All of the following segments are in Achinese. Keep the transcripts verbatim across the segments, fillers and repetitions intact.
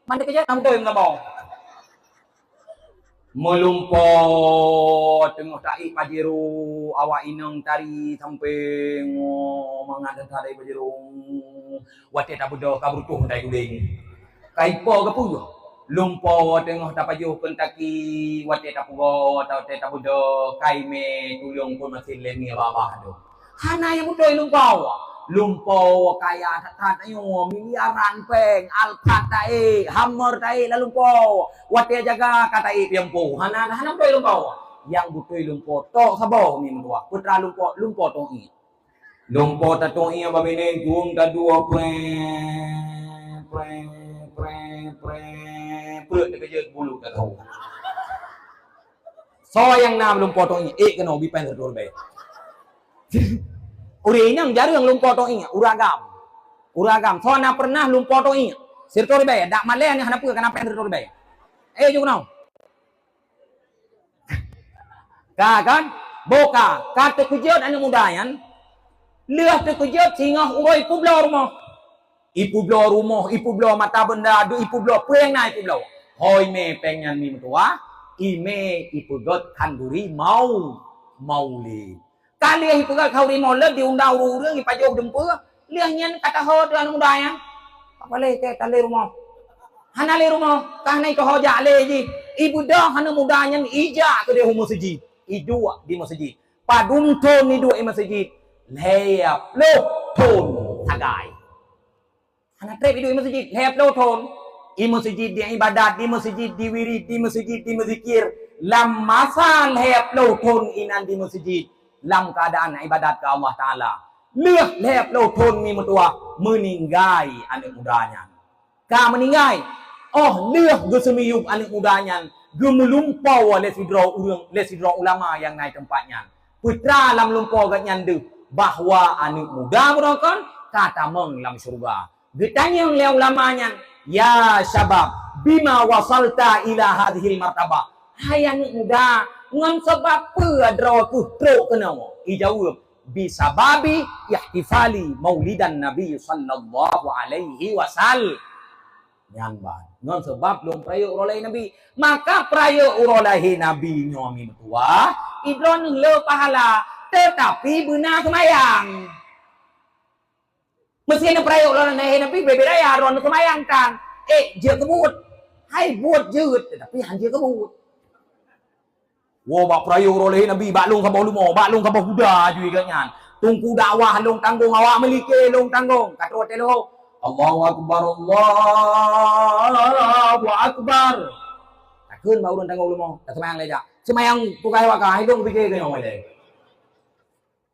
Man teukeujot, na beutôi meusaboh. Meulumpoe teungoh taék Pajero, awak inong tari sampoe ngo mangat that taék Pajero. Watée tabeudôh ka beurutoh tai guleng. Ka ipo geupeue? Lumpoe teungoh tapajoh keun taki, watée tapugoe, watée tabeudôh, ka imé tulông phon masin lé mi babah tu. Hana nyang beutôi lumpoe. Lumpoe kaya that-that nyoe, miliaran péng, Alphard taék, Hummer taék lam lumpoe. Watée jaga ka taék piampu. Hana, hana beutôi lumpoe. Nyang beutôi lumpoe tok saboh mi meutuah. Peue teuma lumpoe, lumpoe tong ié. Lumpoe tatong ié babineng tueng tadua pré, pré, pré, pré, pré, teukeujot bulu tatong. Soe nyang na lumpoe tong ié, ék keunoe bi péng sireutoh ribée. Ureueng inong jareueng lumpoe tong ié, ureueng agam. Ureueng agam, soe na pernah lumpoe tong ié? Sireutoh ribée, dak malée nyoe hana peue ka na péng sireutoh ribée. Eh, jok keunoe. Ka kan? Boh ka, ka teukeujot aneuëk muda nyan. Lheueh teukeujot singoh uroe ipeubloe rumoh. Ipeubloe rumoh, ipeubloe mata beunda, duek ipeubloe, peue nyang na ipeubloe. Hôi mé péng nyan mi meutuah, imé ipeugét khanduri mau, maulid. Ka lheueh ipeugét khanduri maulid, diundang ureuëng-ureuëng ipajoh dumpeue, lheueh nyan ka taho teuh aneuëk muda nyan. Ka paléh keu talé rumoh. Hana lé rumoh, ka hana itoho jak lé jih. Ibeudôh aneuëk muda nyan ijak keudeh u meuseujid. Iduek di meuseujid. Padum thon iduek i meuseujid? Lhée ploh thon sagai. Hana treb iduek i meuseujid, lhée ploh thon. I meuseujid di ibadat, di meuseujid di wirid, di meuseujid di meuzikir. Lam masa lhée ploh thon inan di meuseujid, lam keuadaan ibadat keu Allah Taala. Lheueh lhée ploh thon mi meutuah, meuninggai aneuëk muda nyan. Ka meuninggai. Óh lheueh geuseumiyueb aneuëk muda nyan, geumeulumpoe lé sidroe ureuëng, lé sidroe ulama nyang na i teumpat nyan. Peutra lam lumpoe geuhnyan deuh bahwa aneuëk muda meurokon ka tamong lam syeuruga. Geutanyong lé ulama nyan, "Ya syabab, bima wasalta ila hadhil martabah?" Hai aneuëk muda, ngon sabab peue droe keuh trok keunoe? Ijaweueb, "Bisababi ihtifali maulidan Nabi sallallahu alaihi wasallam." Nyan ban. Ngon sabab lôn peurayeuk uroe lahé Nabi. Maka peurayeuk uroe lahé Nabi nyoe mi meutuah, idroeneuh le pahala, teutapi beuna seumayang. Meuseuti neupeurayeuk lôn ngon Nabi, beda-beda ya droeneuh seumayang tan. Eh, jeuet keu buet. Hai buet jeuet, teutapi han jeuet keu buet. Woe bak peurayeuk uroe lahé Nabi, bak lôn saboh leumo, bak lôn saboh kuda aju igat nyan. Teungku dakwah lôn tanggong, awak meulike lôn tanggong. Ka troh teuh lheueh. Allahu Akbar, Allahu Akbar. Takheun bak ureuëng tanggong leumo, taseumayang lé jak. Seumayang tugaih awak ka, hai lôn pike keu nyoe lé.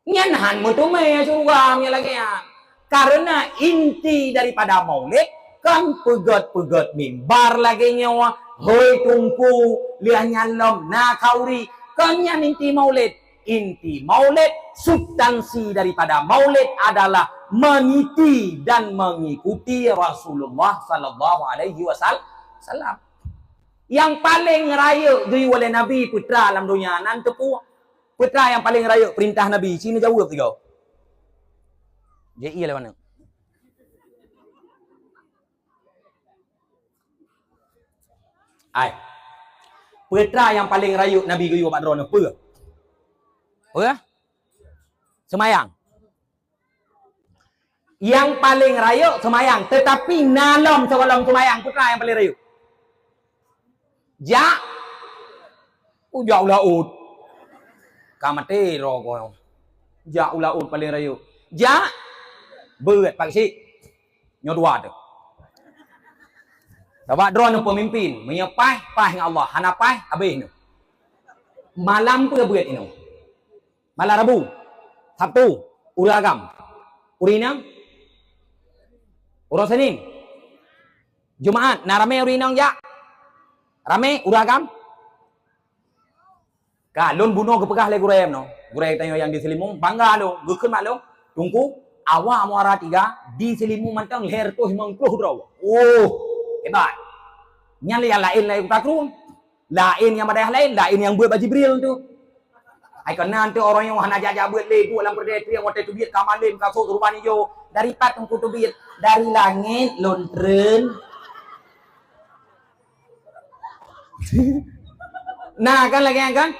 Nyan han meuteumé syeuruga meunyo lagée nyan. Karena inti daripada maulid kan peugét-peugét mimbar lagée nyoe, hôi teungku, lheueh nyan lom na khanduri. Kan nyan inti maulid. Inti maulid, substansi daripada maulid adalah meniti dan mengikuti Rasulullah sallallahu alaihi wasallam. Nyang paleng rayeuk geuyue lé Nabi peutra lam donya nan teupeue. Peutra nyang paleng rayeuk peurintah Nabi, ci neujaweueb sigoe. Ji ie lé mana? Ai. Peutra nyang paleng rayeuk Nabi geuyue bak droeneuh peue? Peue? Seumayang. Nyang paleng rayeuk seumayang, teutapi na lom sigohlom seumayang, peutra nyang paleng rayeuk. Jak, uh, jak u laôt. Ka maté droe ko. Jak u laôt paleng rayeuk. Jak, beuet pak sik. Nyoe dua teuh. Sabab droeneuh peumimpin, meunyoe paih, paih ngon Allah, hana paih, habéh neuh. Malam peue beuet inoe? Malam Rabu, Sabtu, ureuëng agam. Ureuëng inong? Uroe Senin. Jumaat, na ramé ureuëng inong jak? Ramé ureuëng agam? Ka, lôn bunoe geupeugah lé gurée meunoe. Gurée tanyoe nyang di Seulimeum, bangga lôn, geukheun bak lôn. Teungku, awak Muara Tiga di Seulimeum mantong lhée reutôh limong ploh droe. Oh, hebat. Nyan lé nyang laén lagée Kuta Krueng. Laén nyang bak dayah laén, laén nyang beuet bak Jibril tu. Ai keunan teuh uroe nyoe hana jak-jak beuet lé, duek lam peureudée trieng watée teubiet ka malem, ka sôk ruban ijo. Dari pat Teungku teubiet? Dari langét lôn treun. Nah, kan lagèe nyan kan?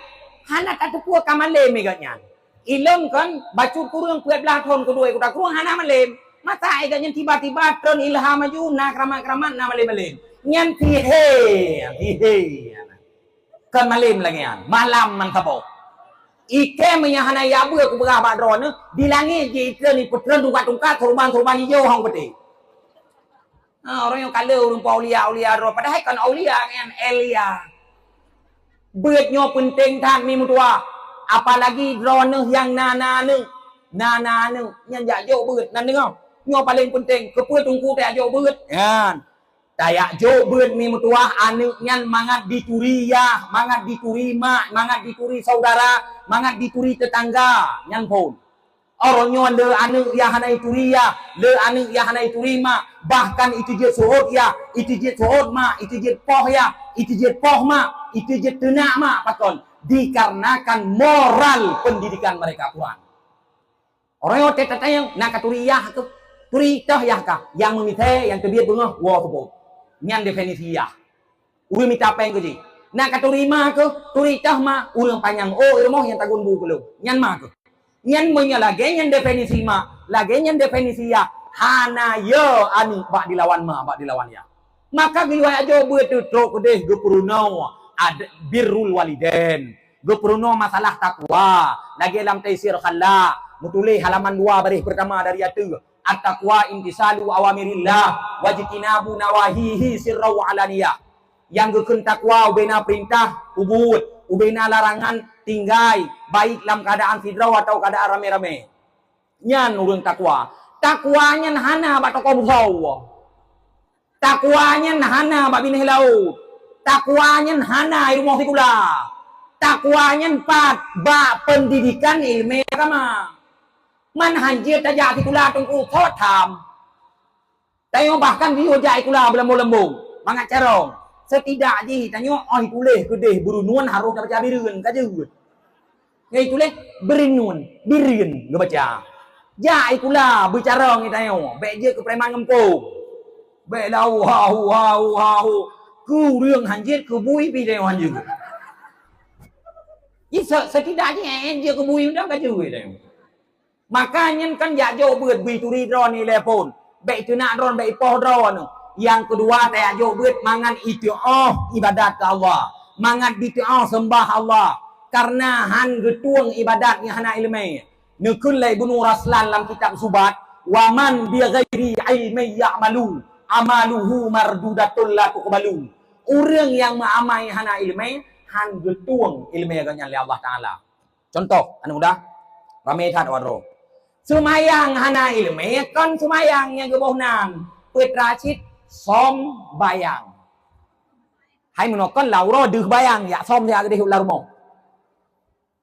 Hana tateupeue ka malem lé gobnyan. Ilôn kan bacut kureueng peuet blah thôn keudua kuta kureueng hana malem. Masa lé gobnyan tiba-tiba treun ilham aju na keuramat-keuramat na malem-malem. Nyan sihé, sihé. Kon malem lagèe nyan, malam man saboh. Ikèe meunyo hana iabeuet kupeugah bak droeneuh, di langèt jih ikèe ni peutreun tungkat-tungkat, seuruban-seuruban ijô hong peuté. Ha, ureueng nyoe ka le ureueng po aulia-aulia droe, padahai kon aulia nyan elia. Beuet nyoe peunteng that mi meutuwah, apalagi droeneuh nyang na, na aneuk, na, na aneuk, nyan jak jok beuet, na deungoe. Nyoe paleng peunteng, keupeue teungku tajak jok beuet? Nyan. Tajak jok beuet mi meutuwah aneuk nyan mangat dituri yah, mangat dituri mak, mangat dituri saudara, mangat dituri teutangga. Nyan phôn. Uroe nyoe le aneuk yah hana ituri yah, le aneuk yah hana ituri mak, bahkan iteujeuet seuôt yah, iteujeuet seuôt mak, iteujeuet poh yah, iteujeuet poh mak, iteujeuet teunak mak. Pakon? Dikarenakan moral pendidikan mereka kurang. Uroe nyoe teutatanyong na ka turi yah keuh, turi toh yah kah, nyang meumisée, nyang teubiet beungoh, woe seupôt. Nyan definisi yah. Ureueng mita péng keu jih. Na ka turi ma keuh, turi toh ma, ureueng panyang ôk i rumoh nyang tagun bu keu lôn. Nyan ma keuh. Nyan meunyoe lagèe nyan definisi ma, lagèe nyan definisi yah, hana yo aneuk bak dilawan ma, bak dilawan yah. Maka geuyue jak jok beuet teuh trok keudeh geupeurunoe ad-, birrul walidain. Geupeurunoe masalah takwa. Lagèe lam Taisir Khallaq, meutuléh halaman dua baréh peurtama dari ateueh, "At-taqwa imtisalu awamirillah wajtinabu nawahihi sirran wa alaniyah." Nyang geukheun takwa ubena peurintah peubuet, ubena larangan tinggai, baik lam keuadaan sidroe atawa keuadaan ramé-ramé. Nyan ureueng takwa. Takwa nyan hana bak toko beusoe. Takwa nyan hana bak binéh laôt. Takwa nyan hana i rumoh sikula. Takwa nyan pat bak pendidikan ileumèe agama. Man hanjeuet tajak sikula teungku sot tham. Tanyoe bahkan geuyue jak sikula beulambông-lambông mangat carông. Setidak jih tanyoe óh tuléh keudeh beurunon harôh tabaca bireuen ka jeuet. Ngai tuléh beureunun, bireuen geubaca. Jak sikula beucarông geutanyoe, bèk jeuet keu preman gampông. Bèk lahu hahu hahu hahu. Keu ureueng hanjeuet keu bui pih tanyoe hanjeuet. Ji se-, setidak jih, eh, jeuet keu bui mantong ka jeuet tanyoe. Maka nyan kan jak jok beuet bui turi droeneuh ilèe phôn. Bèk teunak droeneuh, bèk ipoh droeneuh. Nyang keudua tajak jok beuet mangat iteu'oh ibadat keu Allah. Mangat diteu'oh seumbah Allah. Kareuna han geutueng ibadat nyang hana ileumèe. Neukheun lé Ibnu Raslan lam kitab Zubat, "Wa man bi ghairi ilmin ya'malu, amaluhu mardudatun la tuqbalu." Ureueng nyang meuamai hana ileumèe, han geutueng ileumèe geuh nyan lé Allah Taala. Contoh, aneuk muda, ramé that awak droe. Seumayang hana ileumèe, kon seumayang nyang geuboh nan. Peuet racit, sombayang. Hai meunoe kon lam uroe deuh bayang, jak som siat keudeh u lam rumoh.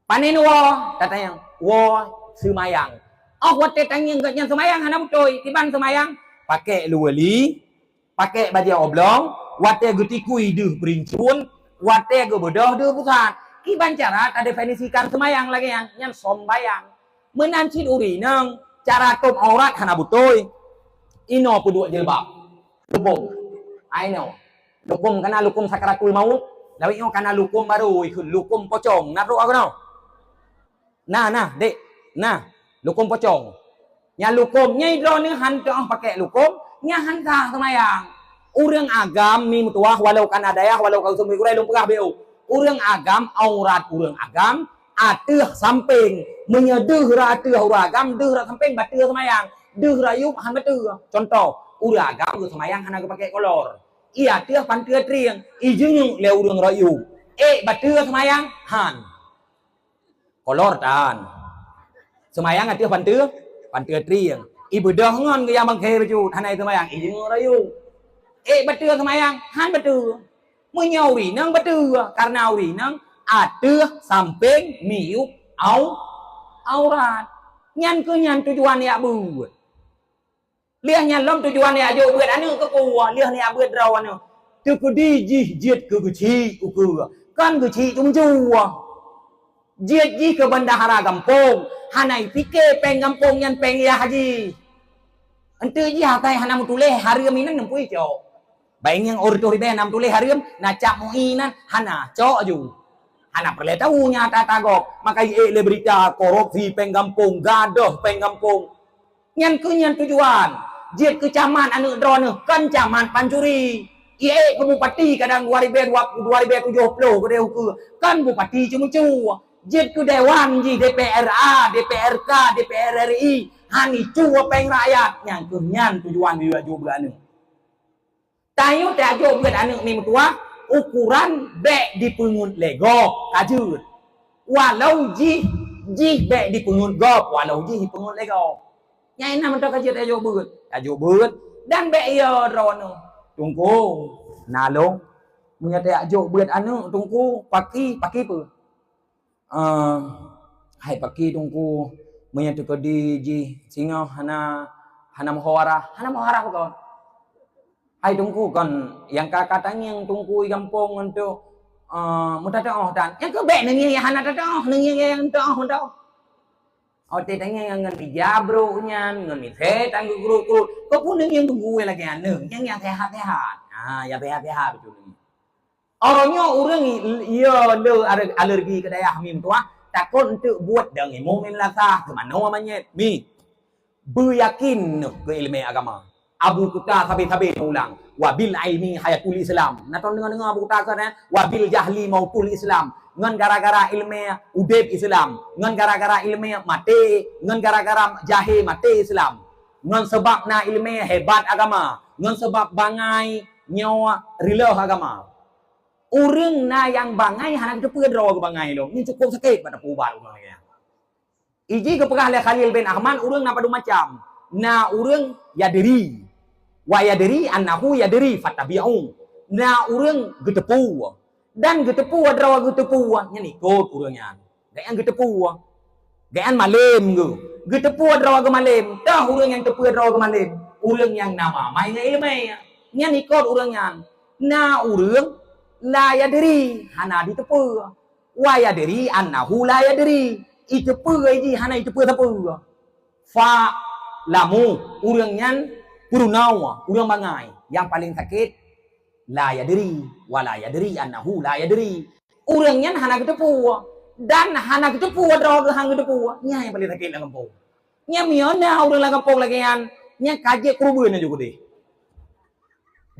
Pané neuwoe, tatanyong, woe seumayang. Óh watèe tangieng gobnyan seumayang hana beutôi, kiban seumayang, pakèk luweuli, pakèk bajèe oblong, watèe geutikui deuh peurincun, watèe geubeudôh deuh pusat. Kiban cara tadefinisikan seumayang lagèe nyan, nyan sombayang. Meunan cit ureueng inong, cara tôb aurat hana beutôi. Inoe peuduek jilbab. Lukôm. Ai nyoe. Lukôm kana lukôm sakaratul maut. Lawét nyoe kana lukôm barô ikheun lukôm pocong. Na trok agoe nyoe? Na, na, dek. Na, lukôm pocong. Nyan lukôm, nyan droeneuh han teu'oh pakèk lukôm, nyan han sah seumayang. Ureueng agam mi meutuwah walau kana dayah, walau ka useumeue gurèe lôn peugah beu. Ureueng agam, aurat ureueng agam, ateueh sampéng. Meunyoe deuh rot ateueh ureueng agam, deuh rot sampéng bateue seumayang. Deuh rot yup han bateue. Contoh, ureueng agam geuseumayang hana geupakèk kolor. Ié ateueh panteue trieng, ijeungeuk lé ureueng rot yup. Ék bateue seumayang? Han. Kolor tan. Seumayang ateueh panteue, panteue trieng. Ibeudôh ngon geuyang bangkée bacut, hana iseumayang, ijeungeuk rot yup. Ék bateue seumayang? Han bateue. Meunyoe ureueng inong bateue, kareuna ureueng inong ateueh sampéng miyup au-, aurat. Nyan keuh nyan tujuan jak beuet. Lheueh nyan lom tujuan jak jok beuet aneuk keu kuah, lheueh jak beuet droe aneuk. Teukeudi jih jeuet keu geuchik ukeue, kon geuchik cuma-cuma. Jeuet jih keu bendahara gampông, hana ipike péng gampông nyan péng yah jih. Enteuk jih asai hana meutuléh hareuem inan neupui cok. Bak ingieng oh reutôh ribèe na meutuléh hareuem, na cap MUI nan, hana, cok ju. Hana peureulèe tahu nyang ata-ata gob. Maka jiék lé beurita korupsi péng gampông, gadôh péng gampông. Nyan keuh nyan tujuan. Jeuet keu camat aneuk droeneuh, kon camat pancuri. Jiék keu bupati kadang dua ribèe dua, dua ribèe tujoh ploh keudéh ukeue, kon bupati ceumeucue. Jeuet keu dewan jih, D P R A, D P R K, D P R R I, han icue péng rakyat. Nyan keuh nyan tujuan jih aju beuet aneuk. Tanyoe tajok beuet aneuk mi meutuwah, ukoran bèk jipeungeut lé gob, ka jeuet. Walau jih, jih bèk jipeungeut gob, walau jih jipeungeut lé gob. Nyan na mantong ka jeuet tajok beuet. Tajok beuet dan bèk yo droeneuh. Teungku, na lôn. Meunyoe tajok beuet aneuk, Teungku, paki, paki peue? Eh, hai paki Teungku, meunyoe teukeudi jih singoh hana, hana meuhawara, hana meuhawara pakon? Hai Teungku, kon nyang ka, ka tangieng Teungku i gampông untuk, eh, meutateuoh tan. Nyang keuh bèk neungieng nyang hana tateuoh, neungieng nyang tateuoh mantong. Watèe tangieng ngon ija brôk nyan, ngon misé tan geukrot-krot. Kok pun neungieng Teungku lagèe aneuk, nyang, nyang sehat-sehat. Ha, nyang sehat-sehat beutôi neungieng. Uroe nyoe ureueng i-, yo le are-, alergi keu dayah mi meutuwah, takot enteuk buet dan ilmu min lasah, keu manoe manyét mi. Beuyakin neuh keu ileumèe agama. Abu Kuta sabe-sabe ulang, "Wabil ilmi hayatul Islam." Na ton deungoe-deungoe Abu Kuta keu nyan, "Wabil jahli mautul Islam." Ngon gara-gara ileumèe udeb Islam, ngon gara-gara ileumèe maté, ngon gara-gara jahé maté Islam. Ngon seubab na ileumèe hebat agama, ngon seubab bangai nyoe riloh agama. Ureueng na nyang bangai hana geuteupeue droe geubangai lom. Nyan cukôp sakét bak tapeuubat ureueng lagèe nyan. Iji geupeugah lé Khalil bin Ahmad, ureueng na padum macam. Na ureueng yadri. Wa yadri annahu yadri fattabi'u. Na ureueng geuteupeue. Dan geuteupeue droe geuteupeue, nyan ikot ureueng nyan. Gobnyan geuteupeue. Gobnyan malém geuh. Geuteupeue droe geuh malém. Toh ureueng nyang teupeue droe geuh malém? Ureueng nyang na mamai ngon ileumèe. Nyan ikot ureueng nyan. Na ureueng la yadri, hana jiteupeue. Wa yadri annahu la yadri. Iteupeue jih hana iteupeue sapeue. Fa lamu, ureueng nyan peurunoe, ureueng bangai. Nyang paleng sakét, la yadri, wa la yadri annahu la yadri. Ureueng nyan hana geuteupeue dan hana geuteupeue droe geuh han geuteupeue. Nyan nyang paleng sakét lam gampông. Nyan meunyoe na ureueng lam gampông lagèe nyan, nyan ka jeuet keureubeuen aju keudeh.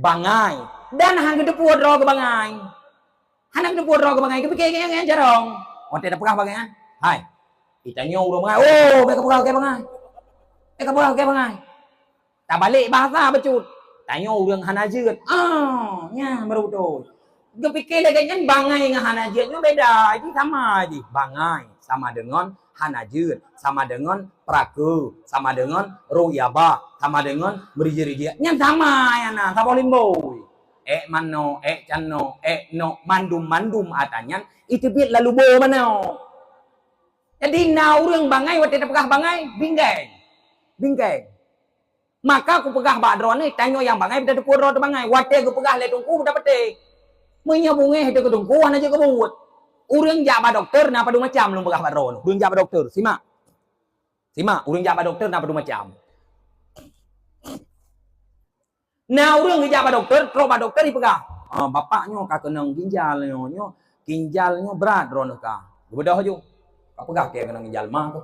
Bangai dan han geuteupeue droe geuh bangai. Hana geuteupeue droe geuh bangai, geupike nyan, nyan carông. Watèe tapeugah bak gobnyan, "Hai, i tanyoe ureueng bangai, oh, bèk kapeugah keu bangai. Bèk kapeugah keu bangai." Tabalek bahasa bacut. Tanyoe ureueng hana jeuet. Ah, nyan baru beutôi. Geupike lagèe nyan bangai ngon hana jeuet nyoe beda, jih sama jih. Bangai sama deungon hana jeuet, sama deungon peurake, sama deungon rôh ié bak, sama deungon meurijek-rijek. Nyan sama nyan na, saboh limbôi. Èk manoe, èk canoe, èk noe, mandum-mandum ata nyan iteubiet lam lubô manoe. Jadi na ureueng bangai watèe tapeugah bangai, bingkeng. Bingkeng. Maka kupeugah bak droeneuh, tanyoe nyang bangai beutateupeue droe teuh bangai. Watèe geupeugah lé teungku beutapatéh. Meunyoe beungéh teuh keu teungku hana jeuet keu buet. Ureueng jak bak dokto na padum macam lôn peugah bak droeneuh. Ureueng jak bak dokto, simak. Simak, ureueng jak bak dokto na padum macam. Na ureueng geujak bak dokto, trok bak dokto jipeugah, "Ah, bapak nyoe ka keunong ginjal nyoe, nyoe ginjal nyoe brat droeneuh ka." Geubeudôh ju. Ka peugah keu keunong ginjal ma tu.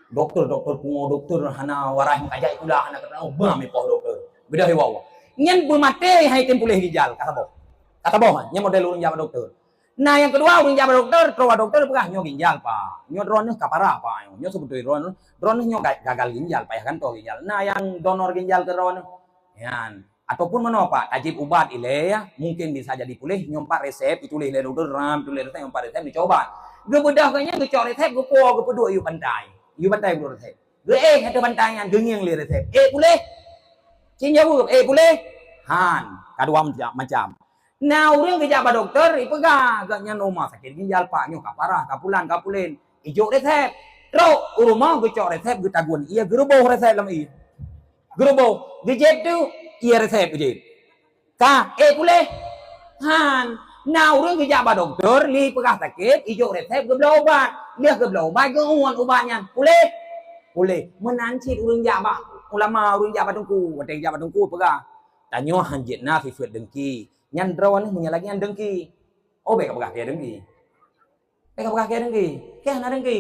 Dokto, dokto pungo, dokto hana waras meukaji pula, hana keunong ma mipoh dokto. Beudôh iwa-wa. Nyan beumaté hai tem puléh ginjal, ka saboh. Ka saboh, nyan model ureueng jak bak dokto. Na nyang keudua, ureueng jak bak dokto, trok bak dokto peugah, "Nyoe ginjal, Pak. Nyoe droeneuh ka parah, Pak. Nyoe, nyoe seubeutôi droeneuh, droeneuh nyoe ga-, gagal ginjal, payah gantoh ginjal. Na nyang donor ginjal keu droeneuh." Nyan. Ataupun meunoe, Pak, tajieb ubat ilèe, ya. Mungkin bisa jadi puléh, nyoe pat resep, ituléh lé dokto, ram, ituléh resep, nyoe pat resep, dicoba. Geubeudôh geuh nyan, geucok resep, geupuwoe, geupeuduek yub bantai. Yub bantai geuduek resep. Geuéh ateueh bantai nyan, geungieng lé resep. "Eh, puléh!" Cit jaweueb, "Eh, puléh!" Han, ka dua macam. Na ureueng geujak bak dokto, ipeugah, "Gobnyan rumoh sakét ginjal, Pak, nyoe ka parah, ka pulan, ka pulen." Ijok resep. Trok u rumoh geucok resep, geutagun ié, geuruboh resep lam ié. Geuruboh, geujieb tu, ié resep geujieb. Ka, "Eh, puléh!" Han, na ureueng geujak bak dokto, lheuh peugah sakét, ijok resep geubloe ubat. Lheuh geubloe ubat, geuuet ubat nyan. "Puléh!" Puléh. Meunan cit ureueng jak bak ulama, ureueng jak bak teungku. Watèe jak bak teungku peugah, Tanyoe hanjeuet na sifeuet dengki. Nyan droeneuh meunyoe lagée nyan dengki. Oh, bék kapeugah keu dengki. Bék kapeugah keu dengki. Keu hana dengki.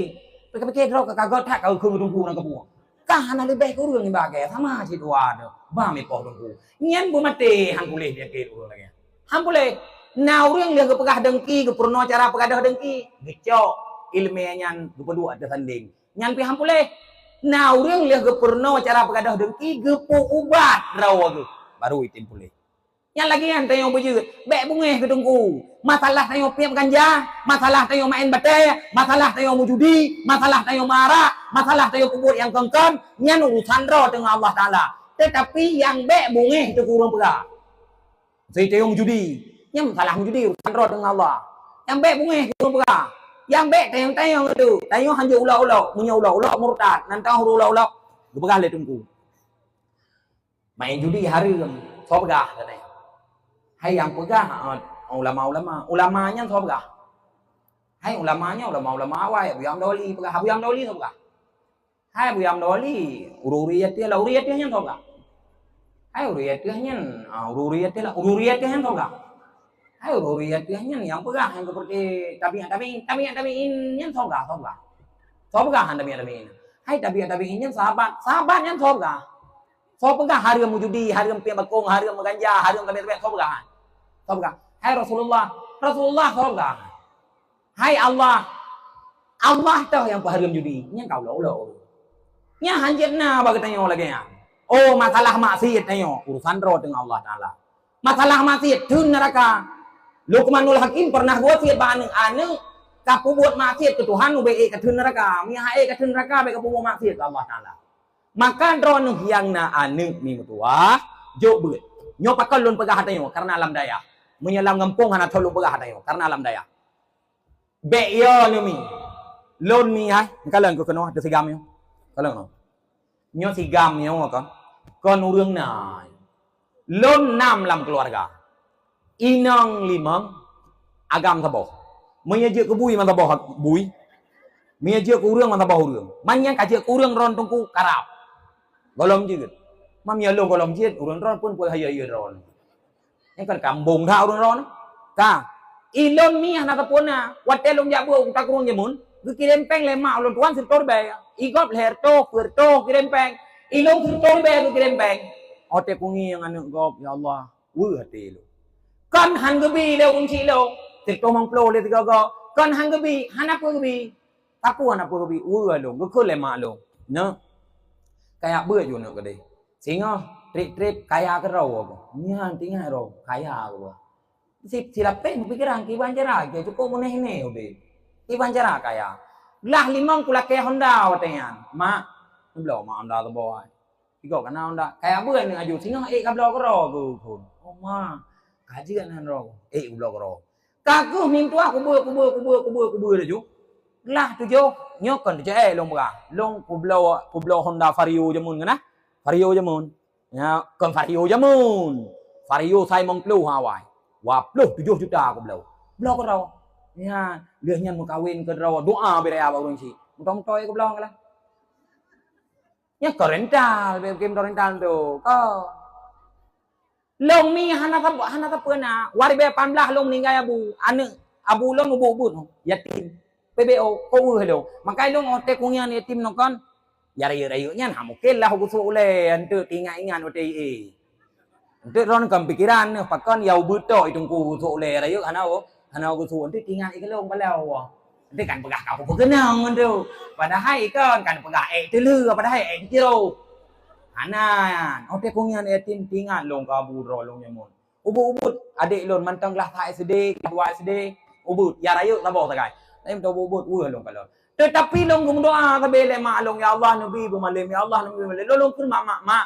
Pike-pike droe ka kagot that ka keu teungku nang keupeue. Ka hana leubeh keu ureuëng iba keu sama cit dua tu. Ba mipoh teungku. Nyan beumaté han puléh peunyakét ureuëng lagée nyan. Han puléh. Na ureuëng lheueh geupeugah dengki, geupeurunoe cara peugadôh dengki, geucok iéleumé nyan geupeuduek ateueh sandéng. Nyan pih han puléh. Na ureuëng lheueh geupeurunoe cara peugadôh dengki, geupeu-ubat droe geuh, baru item puléh. Nyan lagée nyan tanyoe beujeuet, bék beungéh keu teungku. Masalah tanyoe piep ganja, masalah tanyoe maén batée, masalah tanyoe meujudi, masalah tanyoe meuarak, masalah tanyoe peubuet nyang kon-kon, nyan urusan droe teungoh Allah Taala. Teutapi nyang bék beungéh teungku ureuëng peugah. Sitayong judi, nyan masalah judi urusan droe teungoh Allah. Nyang bék beungéh keu ureuëng peugah. Nyang bék tayong-tayong tu, tanyoe hanjeuet ulok-ulok, meunyoe ulok-ulok murtad, nan teuh ulok-ulok geupeugah lé teungku. Maén judi hareuem, soe peugah katanya. Hai nyang peugah, ah, ulama-ulama. Ulama nyan soe peugah. Hai ulama nyan, ulama-ulama awai, Abu Yam Doli peugah. Abu Yam Doli soe peugah. Hai Abu Yam Doli, ureuëng-ureuëng ateueh lah, ureuëng ateueh nyan soe peugah. Hai ureuëng ateueh nyan, ah, ureuëng-ureuëng ateueh lah, ureuëng-ureuëng ateueh nyan soe peugah. Hai ureuëng-ureuëng ateueh nyan nyang peugah nyang seperti tabi'at tabi'in, tabi'at tabi'in nyan soe peugah, soe peugah. Soe peugah han tabi'at tabi'in. Hai tabi'at tabi'in nyan sahabat, sahabat nyan soe peugah. Soe peugah hareuem meujudi, hareuem piep bakong, hareuem meuganja, hareuem tabet-tabet, soe peugah han. Soe peugah. Hai Rasulullah, Rasulullah soe peugah. Hai Allah, Allah toh nyang peuhareuem judi, nyan ka ulok-ulok. Nyan hanjeuet na bak geutanyoe lagée nyan. Oh, masalah maksiet tanyoe, urusan droe teungoh Allah Taala. Masalah maksiet, theun neuraka. Luqmanul Hakim pernah wasiet bak aneuëk, "Aneuëk, ka peubuet maksiet keu Tuhan, ubé ék ka theun neuraka. Meunyo han ék ka theun neuraka, bék ka peubuet maksiet keu Allah Taala." Maka droeneuh nyang na aneuëk mi meutuwah, jok beuet. Nyoe pakon lôn peugah tanyoe, kareuna lam dayah. Meunyoe lam gampông hana thon lôn peugah tanyoe, kareuna lam dayah. Bék yo neumi. Lôn mi hai, kalon keu keunoe teusigam nyoe. Kalon keunoe. Nyoe sigam nyoe kon. Kon ureuëng na. Lôn nam lam keuluwarga. Inong limong, agam saboh. Meunyoe jeuet keu bui man saboh bui. Meunyoe jeuet keu ureuëng man saboh ureuëng. Man nyang ka jeuet keu ureuëng droen teungku karab. Gohlom jeuet. Mam ya lôn gohlom jeuet, ureuëng droen pun peuhayeu-hayeu droen. Nyan kan kambong that ureuëng droen. Ka. Ilôn mi hana sapeue na. Watée lôn jak beuet u Kuta Krueng jameun, geukirém péng lé mak ulôn tuan sireutoh ribée. Igop lhée reutôh, peuet reutôh kirém péng. Ilôn sireutoh ribée geukirém péng. Watée kungieng aneuëk gob, ya Allah, weueh até lôn. Kon han geubi lé ureuëng chik lôn, sireutoh limong ploh lé tiga go. Kon han geubi, hana peue geubi. Sapeue hana peue geubi, weueh lôn, geukheun lé mak lôn. Neuk, kaya beuet ju neuk keudeh. Singoh trép-trép kaya keudroe gob. Nyan teuingat droe, kaya gob. Si, silapeh meupikiran kiban cara, keu cukôp meunéh-néh udeb. Kiban cara kaya. Glah limong kulakée Honda watée nyan. Mak, neubloe mak Honda saboh ai. Igob kana Honda. Kaya beuet nyoe aju singoh ék kabloe keudroe keu phon. Oh ma, ka jeuet nan droe. Ék kubloe keudroe. Ka keuh meutuah kubeuet, kubeuet, kubeuet, kubeuet, kubeuet laju. Glah tujoh, nyoe kon teucue lôn peugah. Lôn kubloe, kubloe Honda Vario jameun kana. Vario jameun. Ya, kon Vario jameun. Vario sai limong ploh awai. Dua ploh tujoh juta kubloe. Bloe keudroe. Ya, lheueh nyan meukawen keudroe, doa beu raya bak ureuëng chik. Meuto-meuto kubloe kana. Nyan kon rental, bék kém rental tu. Kon. Lôn mi hana sab-, hana sapeue na. Dua ribée lapan blah lôn meuninggai abu. Aneuëk abu lôn ubeuet-ubeuet, yatim. P B O, ko weueh lôn. Makai lôn watée kungieng yatim nyoe kon. Ya rayeuk-rayeuk nyan, ha mungken lah geusok ulée, eunteuk teuingat-ingat watée ie. Eunteuk droen kon pikiran neuh, pakon ya ubeuet tok i teungku geusok ulée, rayeuk hana, hana geusok, eunteuk teuingat ie keu lôn balawa. Eunteuk kan peugah ka peue keunong eunteuk. Padahai ikon kan peugah ék teuleu, padahai ék jiro. Hana, watée kungieng yatim teuingat lôn keu abu droe lôn jameun. Ubeuet-ubeuet, adék lôn mantong glah sa S D, glah dua S D, ubeuet, ya rayeuk saboh sagai. Tapi meuubeuet-ubeuet, weueh lôn kalon. Teutapi lôn geumeudoa sabe lé mak lôn, "Ya Allah, neubi beumalem, ya Allah, neubi beumalem." Lôn, lôn kheun mak, "Mak, mak,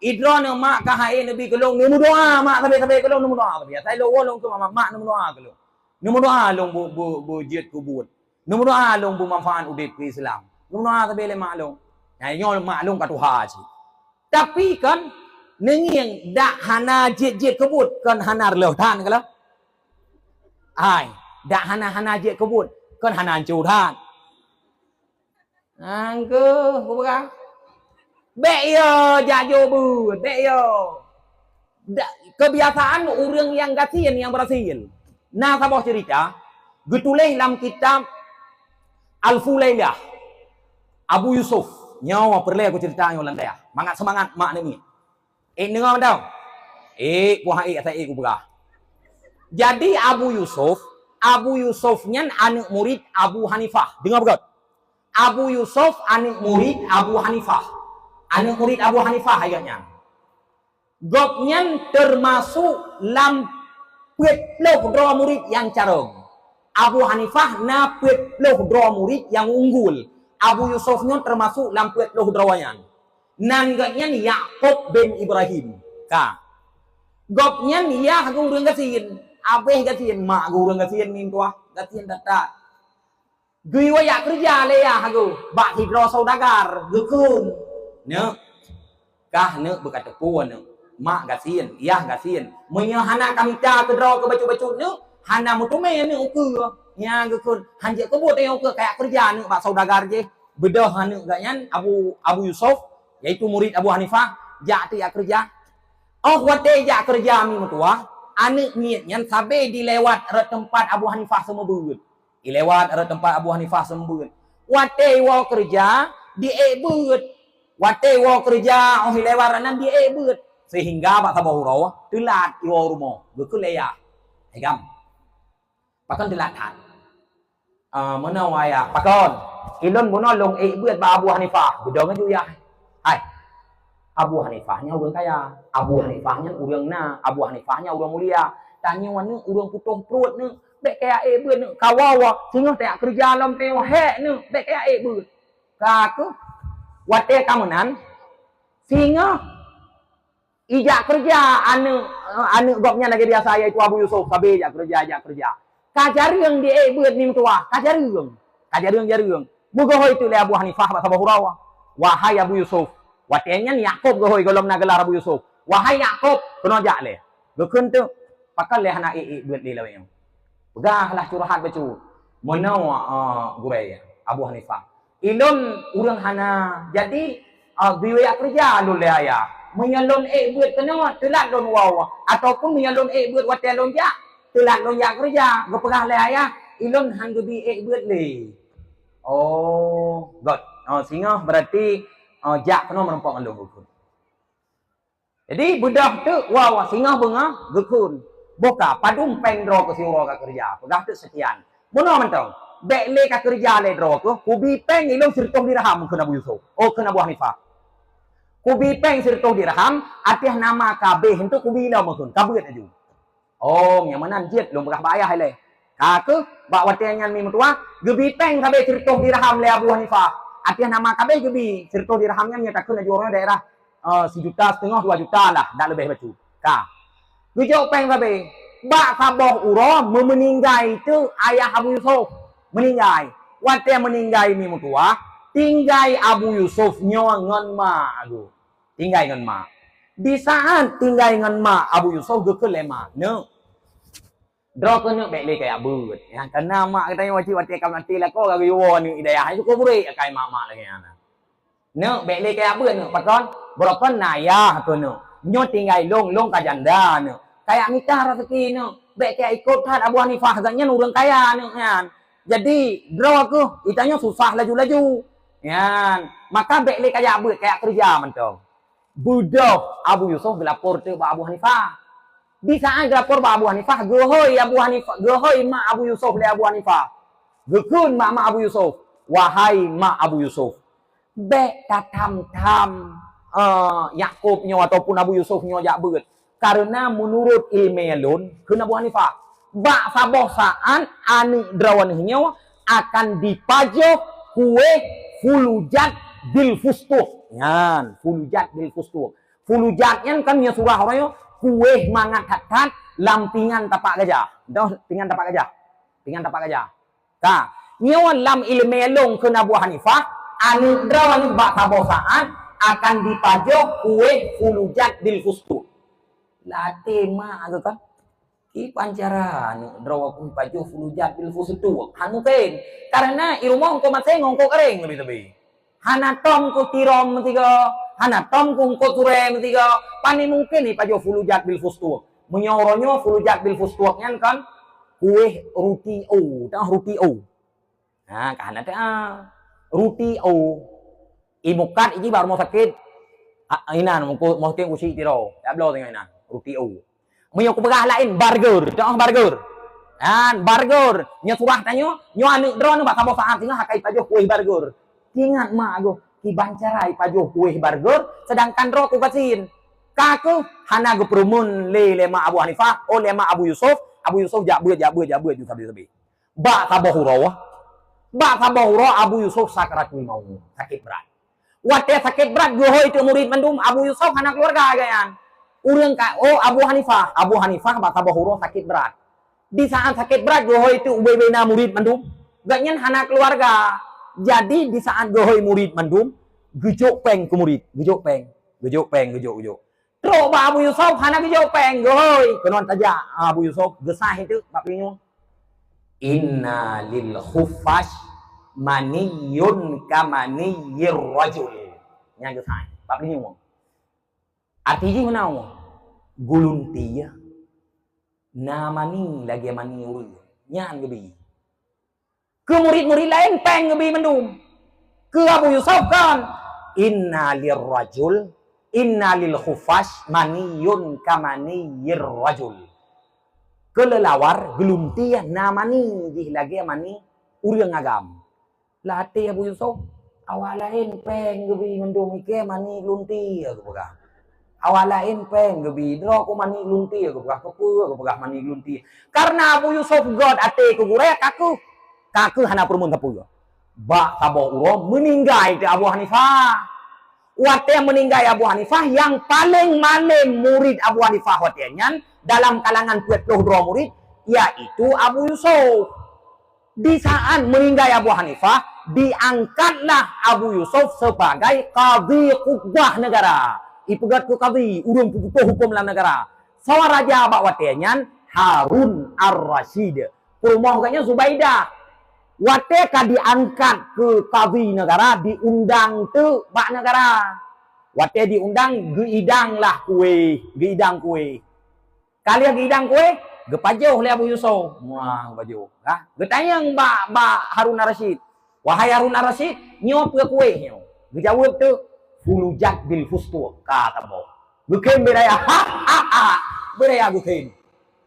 idroeneuh mak ka han ék neubi keu lôn, neumeudoa mak sabe-sabe keu lôn, neumeudoa sabe." Asai lôn woe lôn kheun mak, "Mak, mak, neumeudoa keu lôn." Neumeudoa lôn beu-, beu-, beujeuet keu buet. Neumeudoa lôn beumantfaat udeb keu Islam. Neumeudoa sabe lé mak lôn. Nyan nyoe mak lôn ka tuha cit. Tapi kon, neungieng dak hana jeuet-jeuet keu buet, kon hana reuloh that kalon. Hai, dak hana-hana jeuet keu buet, kon hana anco that. Angkeuh, kupeugah. Bék yo jak jok beuet, bék yo. Da-, kebiasaan ureuëng nyang gasien nyang beurasil. Na saboh cerita geutuléh lam kitab Alfu Lailah, Abu Yusuf. Nyoe peureulée kucerita nyoe lam dayah. Mangat seumangat mak aneuk miet. Eh, deungoe mantong. Eh, puah eh asai eh kupeugah. Jadi Abu Yusuf, Abu Yusuf nyan aneuk murid Abu Hanifah. Deungoe beugét. Abu Yusuf aneuk murid Abu Hanifah. Aneuk murid Abu Hanifah ayat nyan. Gobnyan teumasuk lam peuet ploh droe murit nyang carông. Abu Hanifah na peuet ploh droe murit nyang unggul. Abu Yusuf nyoe teumasuk lam peuet ploh droe nyan. Nan gobnyan Yakub bin Ibrahim. Ka. Gobnyan yah geu ureuëng gasien. Abéh gasien, mak geu ureuëng gasien, mintuah gasien that-that. Geuyue jak keureuja lé yah geuh bak sidroe saudagar, geukheun, "Neuk, kah neuk beuka teupeue neuk, mak gasien, yah gasien. Meunyoe hana kamita keudroe keu bacut-bacut neuk, hana meuteumé neuk ukeue." Nyan geukheun, "Han jeuet keubuet tanyoe ukeue, kajak keureuja neuk bak saudagar jih." Beudôh aneuk gobnyan Abu, Abu Yusuf, yaitu murid Abu Hanifah, jak teuk jak keureuja. Óh watée jak keureuja mi meutuwah, aneuk miet nyan sabe dilewat rot teumpat Abu Hanifah seumeubeuet. Ilewat rot teumpat Abu Hanifah seumeubeuet. Watée iwoe keureuja, diék beuet. Watée iwoe keureuja, óh ilewat rot nan diék beuet. Sehingga bak saboh uroe teulat iwoe rumoh, geukheun lé yah, "Hai gam, pakon teulat that?" "Ah, meunoe wahai yah, pakon? Ilôn bunoe lôn ék beuet bak Abu Hanifah." Beudôh ngon yah. "Hai, Abu Hanifah nyan ureuëng kaya. Abu Hanifah nyan ureuëng na. Abu Hanifah nyan ureuëng mulia. Tanyoe neuk ureuëng putôh pruet neuk. Bék kajak ék beuet neuk. Kawoe-woe singoh tajak keureuja lom teuh hék neuk. Bék kajak ék beuet." Ka keuh, watée ka meunan, singoh ijak keureuja aneuk, aneuk gobnyan lagée biasa, yaitu Abu Yusuf, sabe jak keureuja, jak keureuja. Ka jareueng diék beuet mi meutuwah, ka jareueng. Ka jareueng-jareueng. Meugeuhôi teuk lé Abu Hanifah bak saboh uroe. "Wahai Abu Yusuf," watée nyan Yakub geuhôi gohlom na geular Abu Yusuf. "Wahai Yakub, keunoe jak lé." Geukheun teuk, "Pakon lé hana ék-ék beuet lé lawét nyoe? Peugahlah curhat bacut." "Meunoe, eh, gurée Abu Hanifah. Ilôn ureuëng hana, jadi, eh, geuyue jak keureuja lôn lé ayah. Meunyoe lôn ék beuet keunoe, teulat lôn woe. Ataupun meunyoe lôn ék beuet watée lôn jak, teulat lôn jak keureuja. Geupeugah lé ayah, ilôn han geubi ék beuet lé." "Oh, göt. Oh, singoh berarti, eh, jak keunoe meurumpok ngon lôn," geukheun. Jadi beudôh teuk woe singoh beungoh geukheun, "Boh ka padum péng droe keuh siuroe ka keureuja?" Peugah teuk sekian. "Meunoe mantong, bék lé ka keureuja lé droe keuh, kubi péng ilôn sireutôh dirham," kheun Abu Yusuf. Oh, kheun Abu Hanifah. "Kubi péng sireutôh dirham, ateueh nama kabéh, untuk kubi lom," kheun, "kabeuet laju." "Oh, nyang meunan jeuet, lôn peugah bak ayah ilée." Ka keuh, bak watée nyan mi meutuwah, geubi péng sabe sireutôh dirham lé Abu Hanifah. Ateueh nama kabéh geubi, sireutôh dirham nyan nyang takheun laju ureuëng daerah, eh, sijuta siteungoh, dua juta lah, dak leubeh bacut. Ka. Geujok péng sabe. Bak saboh uroe meumeuninggai teuk ayah Abu Yusuf. Meuninggai. Watée meuninggai mi meutuwah, tinggai Abu Yusuf nyoe ngon mak geuh. Tinggai ngon mak. Di saat tinggai ngon mak, Abu Yusuf geukheun lé mak, "Neuk, droe keuh neuk bék lé kajak beuet." Ya, karena mak geutanyoe wajéb watée ka maté lakoe ka geuyue woe aneuk i dayah, syukur burék akai mak-mak lagée nyan. "Neuk, bék lé kajak beuet neuk, pakon? Barokon na ayah keuh neuk. Nyoe tinggai lôn, lôn ka janda neuk. Kajak mita raseuki neuk. Bék kajak ikot that Abu Hanifah, gobnyan ureuëng kaya neuk nyan. Jadi, droe keuh, geutanyoe susah laju-laju." Nyan, maka bék lé kajak beuet, kajak keureuja mantong. Beudôh Abu Yusuf geulapor teuk bak Abu Hanifah. Di saat geulapor bak Abu Hanifah, geuhôi Abu Hanifah, geuhôi mak Abu Yusuf lé Abu Hanifah. Geukheun bak mak Abu Yusuf, "Wahai mak Abu Yusuf, bék tatham-tham, eh, Yakub nyoe ataupun Abu Yusuf nyoe jak beuet. Karena meunurot iéleumé lôn," kheun Abu Hanifah, "bak saboh saát aneuk droeneuh nyoe akan dipajoh kuéh fulujat bil fustuq." Nyan, fulujat bil fustuq. Fulujat nyan kan nyoe surah uroe nyoe, kuéh mangat that-that lam pingan tapak gajah. Dah pingan tapak gajah. Pingan tapak gajah. Ka, nyoe lam iéleumé lôn kheun Abu Hanifah, aneuk droeneuh bak saboh saát akan dipajoh kuéh fulujat bil fustuq. Latée mak geuh kan. Kiban cara aneuk droe keuh pajoh fulujat bil fustuq. Han mungken. Karena i rumoh engkau maséng ngon engkau karéng leubeh-leubeh. Hana tom keuh tirom meusigoe, Hana tom keu eungkôt surée meusigoe, pane mungken ipajoh fulujat bil fustuq. Meunyoe uroe nyoe fulujat bil fustuq nyan kan kueh ruti o, teuh ruti o. Ha, ka hana teuh. Ruti o. Imukat iji bak rumoh sakét. Ah, inan, mungko-, mungken usi tiro. Ya bloe teungoh inan. Ruti o. Meunyoe kupeugah laén, burger. Teuh burger. Kan, burger. Nyoe surah tanyoe, nyoe aneuk droeneuh bak saboh saát singoh akai pajoh kueh burger. Ingat mak goh, kiban cara ipajoh kueh burger, seudangkan droe ku gasien. Ka keuh hana geupeureumeun lé, lé mak Abu Hanifah, oh, lé mak Abu Yusuf, Abu Yusuf jak beuet, jak beuet, jak beuet, ju sabe-sabe. Bak saboh uroe, bak saboh uroe Abu Yusuf sakaratul maut, sakét brat. Watée sakét brat geuhôi teuk murit mandum, Abu Yusuf hana keuluwarga geuh nyan. Ureuëng ka, oh, Abu Hanifah, Abu Hanifah bak saboh uroe sakét brat. Di saát sakét brat geuhôi teuk ubé-bé na murit mandum, gobnyan hana keuluwarga. Jadi di saát geuhôi murit mandum, geujok péng keu murit, geujok péng, geujok péng, geujok, geujok. Trok bak Abu Yusuf hana geujok péng, geuhôi. Keunoe tajak Abu Yusuf geusaih teuk bak peulinyueng. Inna lil khuffash maniyun ka maniyir rajul. Nyan geusaih bak peulinyueng. Arti jih meunan, gulunti na mani lagée mani ureuëng. Nyan geubi. Keu murit-murit laén péng geubi mandum. Keu Abu Yusuf kan, inna lir rajul, inna lil khuffash maniyun ka maniyir rajul. Keu leulawar geulunti na mani jih lagée mani ureuëng agam. Lam até Abu Yusuf, awak laén péng geubi mandum, ikée mani geulunti geupeugah. Awak laén péng geubi, droe ku mani geulunti geupeugah, keupeue geupeugah mani geulunti. Karena Abu Yusuf göt até keu gurée, ka keuh, ka keuh hana peureumeun sapeue. Bak saboh uroe meuninggai teuk Abu Hanifah. Watée meuninggai Abu Hanifah, nyang paleng malem murit Abu Hanifah watée nyan dalam kalangan peuet ploh droe murit, yaitu Abu Yusuf. Di saat meuninggai Abu Hanifah, diangkatlah Abu Yusuf sebagai kadhi qudhah negara. Ipeugét keu kadhi, ureuëng peuputôh huköm lam negara. Soe raja bak watée nyan? Harun Ar-Rasyid. Peurumoh geuh nyan Zubaidah. Watée ka diangkat keu kadhi negara, diundang teuk bak negara. Watée diundang, geuidanglah kueh, geuidang kueh. Ka lheueh geuidang kueh, geupajoh lé Abu Yusuf. Muah geupajoh. Ha? Geutanyong bak, bak Harun Ar-Rasyid, "Wahai Harun Ar-Rasyid, nyoe peue kueh nyoe?" Geujaweueb teuk, "Fulujat bil fustuq." Ka saboh. Geukheun beu raya. Ha, ha, ha. Beu raya geukheun.